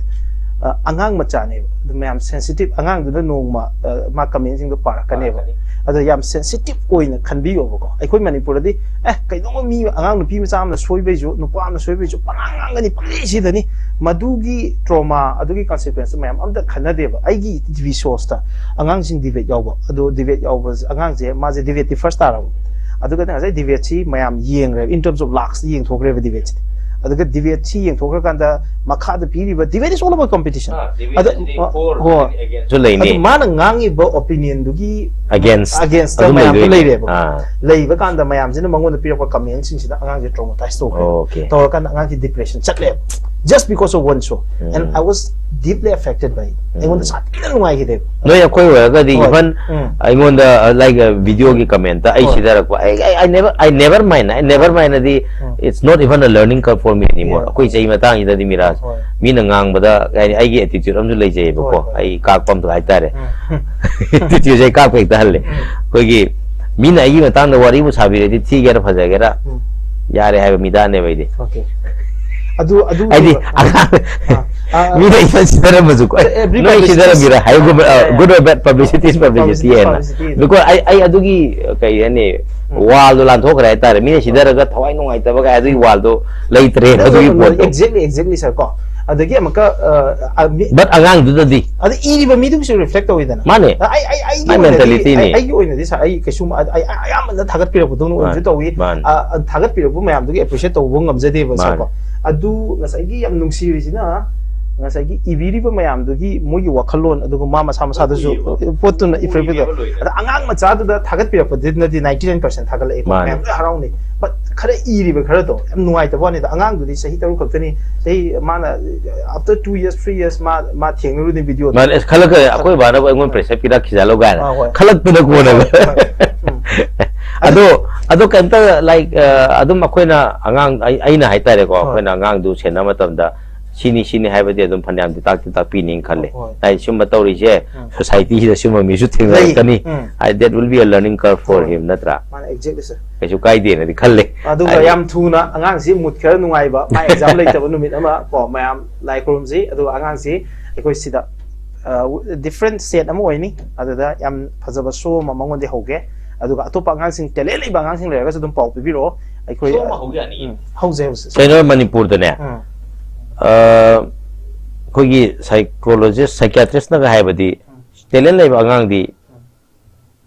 ꯑ, ꯑꯉꯥꯡ ꯃꯆꯥꯅꯦꯕ, ꯑꯗꯨ ꯃꯌꯥꯝ sensitive, ꯑꯉꯥꯡꯗꯨꯅ ꯅꯣꯡꯃ, ꯑ, ꯃꯥ comment ꯁꯤꯡꯗꯣ ꯄꯥꯔꯛꯀꯅꯦꯕ꯫ ꯄꯥꯔꯛꯀꯅꯤ꯫ ꯑꯗꯣ ꯌꯥꯝ sensitive ꯑꯣꯏꯅ ꯈꯟꯕꯤꯌꯣꯕꯀꯣ꯫ ꯑꯩꯈꯣꯏ ꯃꯅꯤꯄꯨꯔꯗꯗꯤ, ꯑꯦ, ꯀꯩꯅꯣꯝꯃ ꯃꯤ, ꯑꯉꯥꯡ ꯅꯨꯄꯤ ꯃꯆꯥ ꯑꯃꯅ ꯁꯣꯏꯕꯩꯁꯨ, ꯅꯨꯄꯥ ꯑꯃꯅ ꯁꯣꯏꯕꯩꯁꯨ ꯄꯪꯉꯥꯡ ꯉꯥꯡꯒꯅꯤ, ꯄꯪꯂꯤ ꯁꯤꯗꯅꯤ꯫ ꯃꯗꯨꯒꯤ trauma, ꯑꯗꯨꯒꯤ consequence ꯃꯌꯥꯝ ꯑꯝꯇ ꯈꯟꯅꯗꯦꯕ꯫ ꯑꯩꯒꯤ T V shows ꯇ ꯑꯉꯥꯡꯁꯤꯡ debate ꯌꯥꯎꯕ, ꯑꯗꯣ debate ꯌꯥꯎꯕ ꯑꯉꯥꯡꯁꯦ, ꯃꯥꯁꯦ debate ꯇꯤ first ꯇꯥꯔꯕ꯫ ꯑꯗꯨꯒ ꯉꯁꯥꯏ debate ꯁꯤ ꯃꯌꯥꯝ ꯌꯦꯡꯈ꯭ꯔꯦꯕ, in terms of lakhs ꯇ ꯌꯦꯡꯊꯣꯛꯈ꯭ꯔꯦꯕ debate ꯁꯤ꯫ ꯑꯗꯨꯒ debate ꯁꯤ ꯌꯦꯡꯊꯣꯛꯈ꯭ꯔꯀꯥꯟꯗ ꯃꯈꯥꯗ ꯄꯤꯔꯤꯕ debate is all about competition꯫ Ah, debate ꯑꯗ, ꯑꯁꯤꯗꯤ ꯑ, for ꯍꯣꯏ꯫ Against ꯁꯨ ꯂꯩꯅꯤ꯫ ꯑꯗꯨ ꯃꯥꯅ ꯉꯥꯡꯉꯤꯕ opinion ꯗꯨꯒꯤ Against against ꯑꯗꯨꯝ ꯃꯌꯥꯝꯗꯣ ꯂꯩꯗꯣꯏꯅꯤ꯫ ꯂꯩꯔꯦꯕ꯫ ꯑꯥ꯫ ꯂꯩꯕ ꯀꯥꯟꯗ ꯃꯌꯥꯝꯁꯤꯅ ꯃꯉꯣꯟꯗ ꯄꯤꯔꯛꯄ comment ꯁꯤꯡꯁꯤꯅ ꯑꯉꯥꯡꯁꯦ traumatize ꯇꯧꯈ꯭ꯔꯦ꯫ Okay꯫ ꯇꯧꯔꯀꯥꯟꯗ ꯑꯉꯥꯡꯁꯦ depression ꯆꯠꯂꯦꯕ꯫ Just because of one show꯫ Um. And I was deeply affected by it꯫ ꯎꯝ꯫ ꯑꯩꯉꯣꯟꯗ ꯁꯥꯊꯤꯅ ꯅꯨꯡꯉꯥꯏꯈꯤꯗꯦꯕ꯫ ꯅꯣꯏ ꯑꯩꯈꯣꯏ ꯑꯣꯏꯔꯒꯗꯤ ꯍꯣꯏ꯫ Even ꯎꯝ꯫ ꯑꯩꯉꯣꯟꯗ, like, video ꯒꯤ comment ꯇ ꯑꯩ ꯍꯣꯏ꯫ ꯁꯤꯗꯔꯛꯄ, I, I, I never, I never mind, I never mind ꯑꯗꯤ, ꯎꯝ꯫ It's not even a learning curve for me anymore꯫ ꯍꯣꯏ꯫ ꯑꯩꯈꯣꯏ ꯆꯍꯤ ꯃꯇꯥꯡꯁꯤꯗꯗꯤ ꯃꯤꯔꯥꯖ, ꯍꯣꯏ꯫ ꯃꯤꯅ ꯉꯥꯡꯕꯗ, ꯍꯥꯏꯗꯤ ꯑꯩꯒꯤ attitude ꯑꯃꯁꯨ ꯂꯩꯖꯩꯌꯦꯕꯀꯣ꯫ ꯍꯣꯏ, ꯍꯣꯏ꯫ ꯑꯩ ꯀꯥꯛꯄ ꯑꯝꯇ ꯍꯥꯏꯇꯥꯔꯦ꯫ ꯎꯝ꯫ Attitude ꯁꯦ ꯑꯩ ꯀꯥꯛꯄ ꯍꯦꯛꯇ ꯍꯜꯂꯦ꯫ ꯎꯝ꯫ ꯑꯩꯈꯣꯏꯒꯤ ꯃꯤꯅ ꯑꯩꯒꯤ ꯃꯇꯥꯡꯗ ꯋꯥꯔꯤꯕꯨ ꯁꯥꯕꯤꯔꯗꯤ, ꯊꯤꯒꯦꯔꯥ ꯐꯖꯒꯦꯔꯥ, ꯎꯝ꯫ ꯌꯥꯔꯦ ꯍꯥꯏꯕ ꯃꯤꯗꯥꯅꯦꯕ ꯑꯩꯗꯤ꯫ Okay꯫ ꯑꯗꯨ, ꯑꯗꯨ ꯍꯥꯏꯗꯤ, ꯎꯝ꯫ ꯑꯉꯥꯡ, ꯑꯥ, ꯑꯥ, ꯃꯤꯅ ꯑꯩ ꯁꯤꯗꯔꯝꯃꯁꯨꯀꯣ, "ꯑꯦ, every ꯅꯣꯏ publicity ꯁꯤꯗꯔꯝꯃꯤꯔ?" ꯍꯥꯏꯒꯨꯝꯕ, ꯑ, yeah, yeah꯫ Good or bad publicity is publicity publicity is ꯍꯥꯏꯅ꯫ Publicity꯫ Because ꯑꯩ, ꯑꯩ ꯑꯗꯨꯒꯤ, ꯀꯩ ꯍꯥꯏꯅꯤ, ꯎꯝ꯫ Wall ꯗꯣ ꯂꯥꯟꯊꯣꯛꯈ꯭ꯔꯦ ꯍꯥꯏꯇꯥꯔꯦ꯫ ꯃꯤꯅ ꯁꯤꯗꯔꯒ ꯊꯋꯥꯏ ꯅꯨꯡꯉꯥꯏꯇꯕ ꯀꯥꯏ ꯑꯗꯨꯒꯤ wall ꯗꯣ ꯂꯩꯇ꯭ꯔꯦ꯫ No, no, ꯑꯗꯨꯒꯤ no, no, ꯄꯣꯠꯇꯣ꯫ Exactly, exactly, sir, ꯀꯣ꯫ ꯑꯗꯒꯤ ꯑꯃꯨꯛꯀ ꯑ, ꯑ, ꯃꯤ- ꯕꯠ ꯑꯉꯥꯡꯗꯨꯗꯗꯤ ꯑꯗ ꯏꯔꯤꯕ ꯃꯤꯗꯨꯒꯤꯁꯨ ꯔꯤꯐ꯭ꯂꯦꯛ ꯇꯧꯋꯤꯗꯅ꯫ ꯃꯥꯅꯦ. ꯑ, ꯑꯩ ꯑꯩ ꯑꯩꯒꯤ My ꯑꯣꯏꯅꯗꯤ- mentality ꯅꯤ. ꯑꯩ- ꯑꯩꯒꯤ ꯑꯣꯏꯅꯗꯤ ꯁꯥꯔ, ꯑꯩ ꯀꯩꯁꯨ ꯑ- ꯑꯩ ꯑꯌꯥꯝꯕꯅ ꯊꯥꯒꯠꯄꯤꯔꯛꯄꯗꯧꯅ ꯑꯣꯏꯅꯁꯨ ꯃꯥꯅꯦ, ꯇꯧꯋꯤ. ꯃꯥꯅꯦ. ꯑ, ꯑ, ꯊꯥꯒꯠꯄꯤꯔꯛꯄ ꯃꯌꯥꯝꯗꯨꯒꯤ ꯑꯦꯄ꯭ꯔꯤꯁꯤꯌꯦꯠ ꯇꯧꯕ ꯉꯝꯖꯗꯦꯕ ꯃꯥꯅꯦ. ꯁꯥꯔꯀꯣ. ꯑꯗꯨ ꯉꯁꯥꯏꯒꯤ ꯌꯥꯝ ꯅꯨꯡꯁꯤꯔꯤꯁꯤꯅ ꯉꯁꯥꯏꯒꯤ ꯏꯕꯤꯔꯤꯕ ꯃꯌꯥꯝꯗꯨꯒꯤ ꯃꯣꯏꯒꯤ ꯋꯥꯈꯜꯂꯣꯟ, ꯑꯗꯨꯒ ꯃꯥ ꯃꯁꯥ ꯃꯁꯥꯗꯁꯨ ꯄꯣꯠꯇꯨꯅ ꯏꯐꯦꯛ ꯄꯤꯗ. ꯑꯗ ꯑꯉꯥꯡ ꯃꯆꯥꯗꯨꯗ ꯊꯥꯒꯠꯄꯤꯔꯛꯄꯗꯨꯅꯗꯤ ninety nine percent ꯊꯥꯒꯠꯂꯛꯑꯦꯀꯣ. ꯃꯥꯅꯦ. ꯃꯌꯥꯝ ꯂꯣꯏ ꯍꯔꯥꯎꯅꯩ. But ꯈꯔ ꯏꯔꯤꯕ ꯈꯔꯗꯣ ꯌꯥꯝ ꯅꯨꯡꯉꯥꯏꯇꯕ ꯋꯥꯅꯤꯗ. ꯑꯉꯥꯡꯗꯨꯗꯤ ꯆꯍꯤ ꯇꯔꯨꯛ ꯈꯛꯇꯅꯤ. ꯆꯍꯤ ꯃꯥꯅ after two years, three years ꯃꯥ ꯃꯥ ꯊꯦꯡꯅꯔꯨꯅꯤ ꯚꯤꯗꯤꯑꯣꯗ. ꯃꯥꯅꯦ, ꯑꯁ, ꯈꯜꯂꯛꯀ ꯑꯩꯈꯣꯏ ꯕꯥꯅ ꯑꯩꯉꯣꯟꯗ ꯄ꯭ꯔꯦꯁꯔ ꯄꯤꯔꯛꯈꯤꯖꯥꯠꯂꯣ ꯀꯥꯏꯅ ꯑꯥ, ꯍꯣꯏ. ꯈꯜꯂꯛꯇꯅ ꯀꯣꯟꯅꯒ. ꯍꯣꯏ, ꯍꯣꯏ. ꯎꯝ. ꯑꯗꯣ ꯑꯗꯣ ꯀꯩꯝꯇ, ꯂꯥꯏꯛ, ꯑꯗꯨꯝ ꯑꯩꯈꯣꯏꯅ ꯑꯉꯥꯡ ꯑꯩ- ꯑꯩꯅ ꯍꯥꯏꯇꯥꯔꯦꯀꯣ, ꯍꯣꯏ. ꯑꯩꯈꯣꯏꯅ ꯑꯉꯥꯡꯗꯨ ꯁꯦꯟꯅꯕ ꯃꯇꯝꯗ ꯁꯤꯅꯤ ꯁꯤꯅꯤ ꯍꯥꯏꯕꯗꯤ ꯑꯗꯨꯝ ꯐꯅꯌꯥꯝꯗꯤ ꯇꯥꯛꯇꯤ ꯇꯥꯛꯄꯤꯅꯤꯅ ꯈꯜꯂꯦ. ꯍꯣꯏ. ꯍꯥꯏꯗꯤ ꯁꯨꯝꯕ ꯇꯧꯔꯤꯁꯦ ꯎꯝ. ꯁꯣꯁꯥꯏꯇꯤꯁꯤꯗ ꯁꯨꯝꯕ ꯃꯤꯁꯨ ꯊꯦꯡꯅꯔꯛꯀꯅꯤ. ꯎꯝ. ꯍꯥꯏꯗꯤ that will be a learning curve for ꯍꯣꯏ. him, ꯅꯠꯇ꯭ꯔꯥ? ꯃꯥꯅ exactly sir. ꯀꯩꯁꯨ ꯀꯥꯏꯗꯦꯅꯗꯤ ꯈꯜꯂꯦ. ꯑꯗꯨꯒ ꯍꯥꯏꯗꯤ- ꯌꯥꯝ ꯊꯨꯅ ꯑꯉꯥꯡꯁꯤ ꯃꯨꯠ ꯈꯔ ꯅꯨꯡꯉꯥꯏꯕ, ꯃꯥ ꯑꯦꯛꯖꯥꯝ ꯂꯩꯇꯕ ꯅꯨꯃꯤꯠ ꯑꯃ ꯀꯣ, ꯃꯌꯥꯝ ꯂꯥꯏ ꯈꯨꯔꯨꯝꯁꯤ. ꯑꯗꯨꯒ ꯑꯉꯥꯡꯁꯤ ꯑꯩꯈꯣꯏ ꯁꯤꯗ ꯗꯤꯐ꯭ꯔꯦꯟ ꯁꯦꯠ ꯑꯃ ꯑꯣꯏꯅꯤ. ꯑꯗꯨꯗ ꯌꯥꯝ ꯐꯖꯕ ꯁꯣ ꯑꯃ ꯃꯉꯣꯟꯗ ꯍꯧꯒꯦ. ꯑꯗꯨꯒ ꯑꯇꯣꯞꯄ ꯑꯉꯥꯡꯁꯤꯡ, ꯇꯦꯂꯦꯟ ꯂꯩꯕ ꯑꯉꯥꯡꯁꯤꯡ ꯂꯩꯔꯒꯁꯨ ꯑꯗꯨꯝ ꯄꯥꯎ ꯄꯤꯕꯤꯔꯛꯑꯣ. ꯑꯩꯈꯣꯏ ꯁꯣ ꯑꯃ ꯍꯧꯒꯦ ꯌꯥꯅꯤꯌꯦ. ꯎꯝ, ꯍꯧꯖꯩ ꯍꯧꯖꯩ. ꯀꯩꯅꯣ ꯃꯅꯤꯄꯨꯔꯗꯅꯦ, ꯎꯝ. ꯑ, ꯑꯩꯈꯣꯏꯒꯤ ꯁꯥꯏꯀꯣꯂꯣꯖꯤꯁ, ꯁꯥꯏꯀꯤꯌꯥꯇ꯭ꯔꯤꯁꯅꯒ ꯍꯥꯏꯕꯗꯤ ꯇꯦꯂꯦꯟ ꯂꯩꯕ ꯑꯉꯥꯡꯗꯤ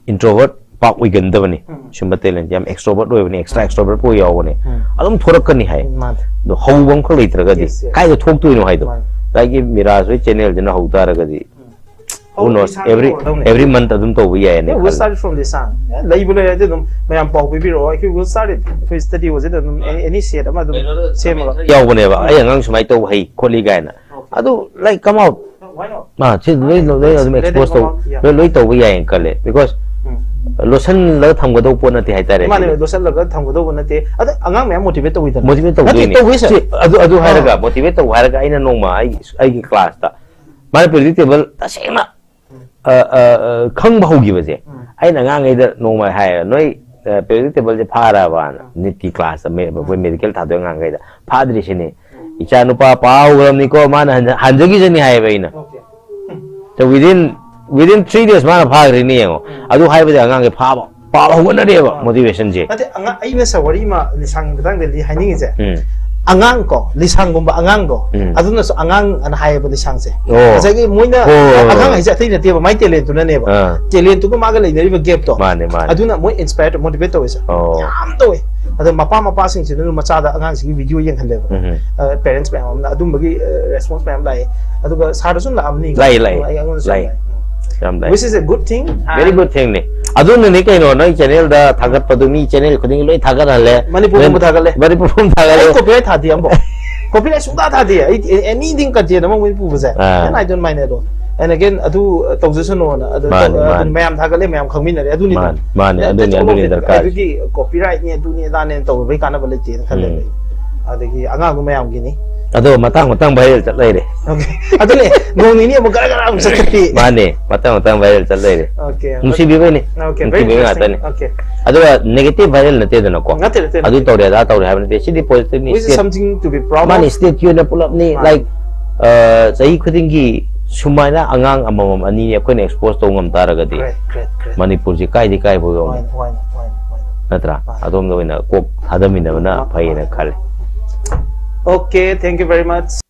ꯏꯟꯇ꯭ꯔꯣꯕꯔꯠ ꯄꯥꯛ ꯑꯣꯏꯒꯟꯗꯕꯅꯤ. ꯎꯝ. ꯁꯨꯝꯕ ꯇꯦꯂꯦꯟ ꯌꯥꯝ ꯑꯦꯛꯁꯇ꯭ꯔꯣꯕꯔꯠ ꯑꯣꯏꯕꯅꯤ, ꯑꯦꯛꯁꯇ꯭ꯔꯥ ꯑꯦꯛꯁꯇ꯭ꯔꯣꯕꯔꯠ ꯑꯣꯏ ꯌꯥꯎꯕꯅꯦ. ꯎꯝ. ꯑꯗꯨꯝ ꯊꯣꯔꯛꯀꯅꯤ ꯍꯥꯏ. ꯃꯥꯅꯦ. ꯑꯗꯣ ꯍꯧꯕ ꯑꯃꯈꯛ ꯂꯩꯇ꯭ꯔꯒꯗꯤ Yes, yes. ꯀꯥꯏꯗ ꯊꯣꯛꯇꯣꯏꯅꯣ ꯍꯥꯏꯗꯣ. ꯃꯥꯅꯦ. ꯉꯁꯥꯏꯒꯤ ꯃꯤꯔꯥꯖ ꯍꯣꯏ ꯆꯦꯅꯦꯜꯁꯤꯅ ꯍꯧ ꯇꯥꯔꯒꯗꯤ, who knows, every every month ꯑꯗꯨꯝ ꯇꯧꯕ ꯌꯥꯏꯅꯦ Yeah, we'll ꯈꯜꯂꯦ. Start from this song. Yeah, ꯂꯩꯕꯨ ꯂꯩꯔꯗꯤ ꯑꯗꯨꯝ ꯃꯌꯥꯝ ꯄꯥꯎ ꯄꯤꯕꯤꯔꯛꯑꯣ. ꯑꯩꯈꯣꯏ will start it. ꯑꯩꯈꯣꯏ ꯁ꯭ꯇꯗꯤꯑꯣꯁꯤꯗ ꯑꯗꯨꯝ any, any set ꯑꯃ ꯑꯗꯨꯝ ꯁꯦꯝꯃꯒ. ꯌꯥꯎꯕꯅꯦꯕ, ꯑꯩ ꯑꯉꯥꯡ ꯁꯨꯃꯥꯏꯅ ꯇꯧꯕ ꯍꯩ ꯈꯣꯠꯂꯤ ꯀꯥꯏꯅ. Okay. ꯑꯗꯨ, like, come out. Why not? ꯑꯥ, ꯁꯤ ꯂꯣꯏ ꯂꯣꯏ ꯑꯗꯨꯝ Let it ꯑꯦꯛꯁꯄꯣꯖ come ꯇꯧ. out, yeah. ꯂꯣꯏ ꯂꯣꯏ ꯇꯧꯕ ꯌꯥꯏꯅ ꯈꯜꯂꯦ, because ꯎꯝ. ꯂꯣꯠꯁꯤꯜꯂꯒ ꯊꯝꯒꯗꯧꯕ ꯄꯣꯠ ꯅꯠꯇꯦ ꯍꯥꯏꯇꯥꯔꯦ. ꯃꯥꯅꯦ, ꯁꯤꯗꯤ. ꯂꯣꯠꯁꯤꯜꯂꯒ ꯊꯝꯒꯗꯧꯕ ꯅꯠꯇꯦ. ꯑꯗ ꯑꯉꯥꯡ ꯃꯌꯥꯝ ꯃꯣꯇꯤꯚꯦꯠ ꯇꯧꯋꯤꯗꯅ. ꯃꯣꯇꯤꯚꯦꯠ ꯇꯧꯗꯣꯏꯅꯦ. ꯅꯠꯇꯦ, ꯇꯧꯋꯤ, ꯁꯥꯔ. ꯁꯤ, ꯑꯗꯨ ꯑꯗꯨ ꯍꯥꯏꯔꯒ, ꯑꯥ. ꯃꯣꯇꯤꯚꯦꯠ ꯇꯧꯕ ꯍꯥꯏꯔꯒ, ꯑꯩꯅ ꯅꯣꯡꯃ ꯑꯩ ꯑꯩꯒꯤ ꯀ꯭ꯂꯥꯁꯇ ꯃꯥꯅ ꯄ꯭ꯔꯤꯗꯤꯛꯇꯦꯕꯜ ꯇꯁꯦꯡꯅ, ꯑ, ꯑ, ꯑ, ꯈꯪꯕ ꯍꯧꯈꯤꯕꯁꯦ. ꯎꯝ. ꯑꯩꯅ ꯑꯉꯥꯡꯈꯩꯗ ꯅꯣꯡꯃ ꯍꯥꯏꯌꯦꯕ, "ꯅꯣꯏ ꯄ꯭ꯔꯤꯗꯤꯛꯇꯦꯕꯜꯁꯦ ꯐꯥꯔꯕꯅ?" ꯎꯝ. ꯅꯤꯠꯀꯤ ꯀ꯭ꯂꯥꯁꯇ, ꯑꯩꯈꯣꯏ ꯎꯝ. ꯃꯦꯗꯤꯀꯦꯜ ꯊꯥꯗꯣꯏ ꯑꯉꯥꯡꯈꯩꯗ, "ꯐꯥꯗ꯭ꯔꯤꯁꯤꯅꯤ, ꯏꯆꯥ ꯅꯨꯄꯥ ꯄꯥꯍꯧꯈ꯭ꯔꯕꯅꯤꯀꯣ, ꯃꯥꯅ ꯍꯟꯖ- ꯍꯟꯖꯈꯤꯁꯅꯤ" ꯍꯥꯏꯌꯦꯕ ꯑꯩꯅ. Okay. So within, within three days ꯃꯥꯅ ꯐꯥꯈ꯭ꯔꯤꯅꯤ ꯌꯦꯡꯉꯣ. ꯎꯝ. ꯑꯗꯨ ꯍꯥꯏꯕꯗꯤ ꯑꯉꯥꯡꯁꯦ ꯐꯥꯕ, ꯄꯥꯕ ꯍꯧꯒꯠꯅꯔꯦꯕ, ꯑꯥ. ꯃꯣꯇꯤꯚꯦꯁꯟꯁꯦ. ꯅꯠꯇꯦ, ꯑꯉꯥꯡ, ꯑꯩꯅ ꯁꯥꯔ ꯋꯥꯔꯤ ꯑꯃ ꯂꯤꯁꯥꯡꯒꯤ ꯃꯇꯥꯡꯗ ꯂꯤ-, ꯍꯥꯏꯅꯤꯡꯉꯤꯁꯦ. ꯎꯝ. ꯑꯉꯥꯡ ꯀꯣ, ꯂꯤꯁꯥꯡꯒꯨꯝꯕ ꯑꯉꯥꯡꯗꯣ, ꯎꯝ. ꯑꯗꯨꯅꯁꯨ ꯑꯉꯥꯡ ꯑꯅ ꯍꯥꯏꯌꯦꯕ ꯂꯤꯁꯥꯡꯁꯦ꯫ ꯑꯣ. ꯉꯁꯥꯏꯒꯤ ꯃꯣꯏꯅ ꯍꯣꯏ, ꯍꯣꯏ, ꯍꯣꯏ. ꯑꯉꯥꯡ ꯍꯥꯏꯁꯦ ꯑꯇꯩ ꯅꯠꯇꯦꯕ, ꯃꯥꯏ talent ꯇꯨꯅꯅꯦꯕ꯫ ꯑꯥ. Talent ꯇꯨꯒ ꯃꯥꯒ ꯂꯩꯅꯔꯤꯕ gap ꯇꯣ꯫ ꯃꯥꯅꯦ, ꯃꯥꯅꯦ꯫ ꯑꯗꯨꯅ ꯃꯣꯏ inspire, motivate ꯇꯧꯋꯦ sir꯫ ꯑꯣ. ꯌꯥꯝ ꯇꯧꯋꯦ꯫ ꯑꯗꯣ ꯃꯄꯥ ꯃꯄꯥꯁꯤꯡꯁꯤꯅꯁꯨ ꯃꯆꯥꯗ, ꯑꯉꯥꯡꯁꯤꯒꯤ video ꯌꯦꯡꯍꯜꯂꯦꯕ꯫ ꯎꯝ. ꯑ, parents ꯃꯌꯥꯝ ꯑꯃꯅ ꯑꯗꯨꯝꯕꯒꯤ, ꯑ, response ꯃꯌꯥꯝ ꯂꯥꯛꯑꯦ꯫ ꯑꯗꯨꯒ sir ꯗꯁꯨ ꯂꯥꯛꯑꯝꯅꯤ꯫ ꯂꯥꯛꯑꯦ, ꯂꯥꯛꯑꯦ꯫ ꯑꯩꯉꯣꯟꯗꯁꯨ ꯂꯥꯛꯑꯦ꯫ ꯂꯥꯛꯑꯦ꯫ ꯎꯝ꯫ ꯌꯥꯝ ꯂꯥꯛꯑꯦ꯫ Which is a good thing. Very good thing ꯅꯤ꯫ ꯑꯗꯨꯅꯅꯦ ꯀꯩꯅꯣ, ꯅꯣꯏ channel ꯗ ꯊꯥꯒꯠꯄꯗꯨ, ꯃꯤ channel ꯈꯨꯗꯤꯡꯒꯤ ꯂꯣꯏ ꯊꯥꯒꯠꯍꯜꯂꯦ꯫ ꯃꯅꯤꯄꯨꯔ ꯄꯨꯝꯕ ꯊꯥꯒꯠꯂꯦ꯫ ꯃꯅꯤꯄꯨꯔ ꯄꯨꯝꯕ ꯑꯩ ꯊꯥꯒꯠꯂꯦ꯫ Copyright ꯊꯥꯗꯦ ꯑꯝꯐꯥꯎ꯫ Copyright ꯁꯨꯡꯊꯥ ꯊꯥꯗꯦ꯫ ꯑꯩ anything content ꯑꯃ ꯃꯣꯏ ꯄꯨꯕꯁꯦ꯫ ꯑꯥ꯫ And I don't mind at all. And again, ꯑꯗꯨ ꯇꯧꯖꯁꯅꯣꯅ꯫ ꯑꯗꯨ ꯃꯥꯅꯤ, ꯇꯧ-, ꯃꯥꯅꯤ꯫ ꯑꯗꯨꯅ ꯃꯌꯥꯝ ꯊꯥꯒꯠꯂꯦ, ꯃꯌꯥꯝ ꯈꯪꯃꯤꯟꯅꯔꯦ꯫ ꯑꯗꯨꯅꯤꯗꯅ꯫ ꯃꯥꯅꯤ, ꯃꯥꯅꯤ, ꯅꯠꯇ꯭ꯔ ꯑꯗꯨꯅꯤ, ꯑꯗꯨꯅꯤ ꯊꯣꯛꯂꯛꯑꯣꯏꯗꯅ꯫ ꯗꯔꯀꯥꯔ꯫ ꯑꯗꯨꯒꯤ copyright ꯅꯤ, ꯑꯗꯨꯅꯤ, ꯑꯗꯥꯅꯦꯅ ꯇꯧꯔꯨꯕꯩ ꯀꯥꯟꯅꯕ ꯂꯩꯇꯦꯅ ꯈꯜꯂꯦꯕ ꯎꯝ꯫ ꯑꯩ꯫ ꯑꯗꯒꯤ ꯑꯉꯥꯡꯗꯣ ꯃꯌꯥꯝꯒꯤꯅꯤ꯫ ꯑꯗꯣ ꯃꯇꯥꯡ ꯃꯇꯥꯡ viral ꯆꯠ ꯂꯩꯔꯦ꯫ Okay. ꯑꯗꯨꯅꯦ, ꯅꯣꯡ ꯅꯤꯅꯤ ꯑꯃꯨꯛ ꯒꯔ ꯒꯔ ꯑꯃꯨꯛ ꯆꯠꯈꯠꯄꯤ꯫ ꯃꯥꯅꯦ, ꯃꯇꯥꯡ ꯃꯇꯥꯡ viral ꯆꯠ ꯂꯩꯔꯦ꯫ Okay. ꯅꯨꯡꯁꯤꯕꯤꯕꯩꯅꯤ꯫ Okay, very ꯅꯨꯡꯁꯤꯕꯤꯕꯩ interesting. ꯉꯥꯛꯇꯅꯤ꯫ Okay. ꯑꯗꯨꯒ negative viral ꯅꯠꯇꯦꯗꯅꯀꯣ꯫ ꯅꯠꯇꯦ, ꯅꯠꯇꯦ, ꯑꯗꯨ ꯅꯠꯇꯦ꯫ ꯇꯧꯔꯦ, ꯑꯗꯥ ꯇꯧꯔꯦ ꯍꯥꯏꯕ ꯅꯠꯇꯦ꯫ ꯁꯤꯗꯤ positive ꯅꯤ, Which is state꯫ something to be proud ꯃꯥꯅꯤ, of. State ꯀꯤ ꯑꯣꯏꯅ ꯄꯨꯂꯞꯅꯤ꯫ ꯃꯥꯅꯤ꯫ Like, ꯑ, ꯆꯍꯤ ꯈꯨꯗꯤꯡꯒꯤ ꯁꯨꯃꯥꯏꯅ ꯑꯉꯥꯡ ꯑꯃꯃꯝ ꯑꯅꯤꯅꯤ ꯑꯩꯈꯣꯏꯅ expose ꯇꯧꯕ ꯉꯝ ꯇꯥꯔꯒꯗꯤ Great, great, great. ꯃꯅꯤꯄꯨꯔꯁꯤ ꯀꯥꯏꯗꯤ ꯀꯥꯏꯕ ꯌꯧꯅꯤ꯫ ꯍꯣꯏꯅꯦ, ꯍꯣꯏꯅꯦ, ꯍꯣꯏꯅꯦ, ꯍꯣꯏꯅꯦ꯫ ꯅꯠꯇ꯭ꯔꯥ? ꯃꯥꯅꯤ꯫ ꯑꯗꯣꯝꯗ ꯑꯣꯏꯅ ꯀꯣꯛ ꯊꯥꯗꯃꯤꯟꯅꯕꯅ ꯃꯥꯅꯤ, ꯐꯩꯌꯦꯅ ꯃꯥꯅꯤ꯫ ꯈꯜꯂꯦ꯫ Okay, thank you very much.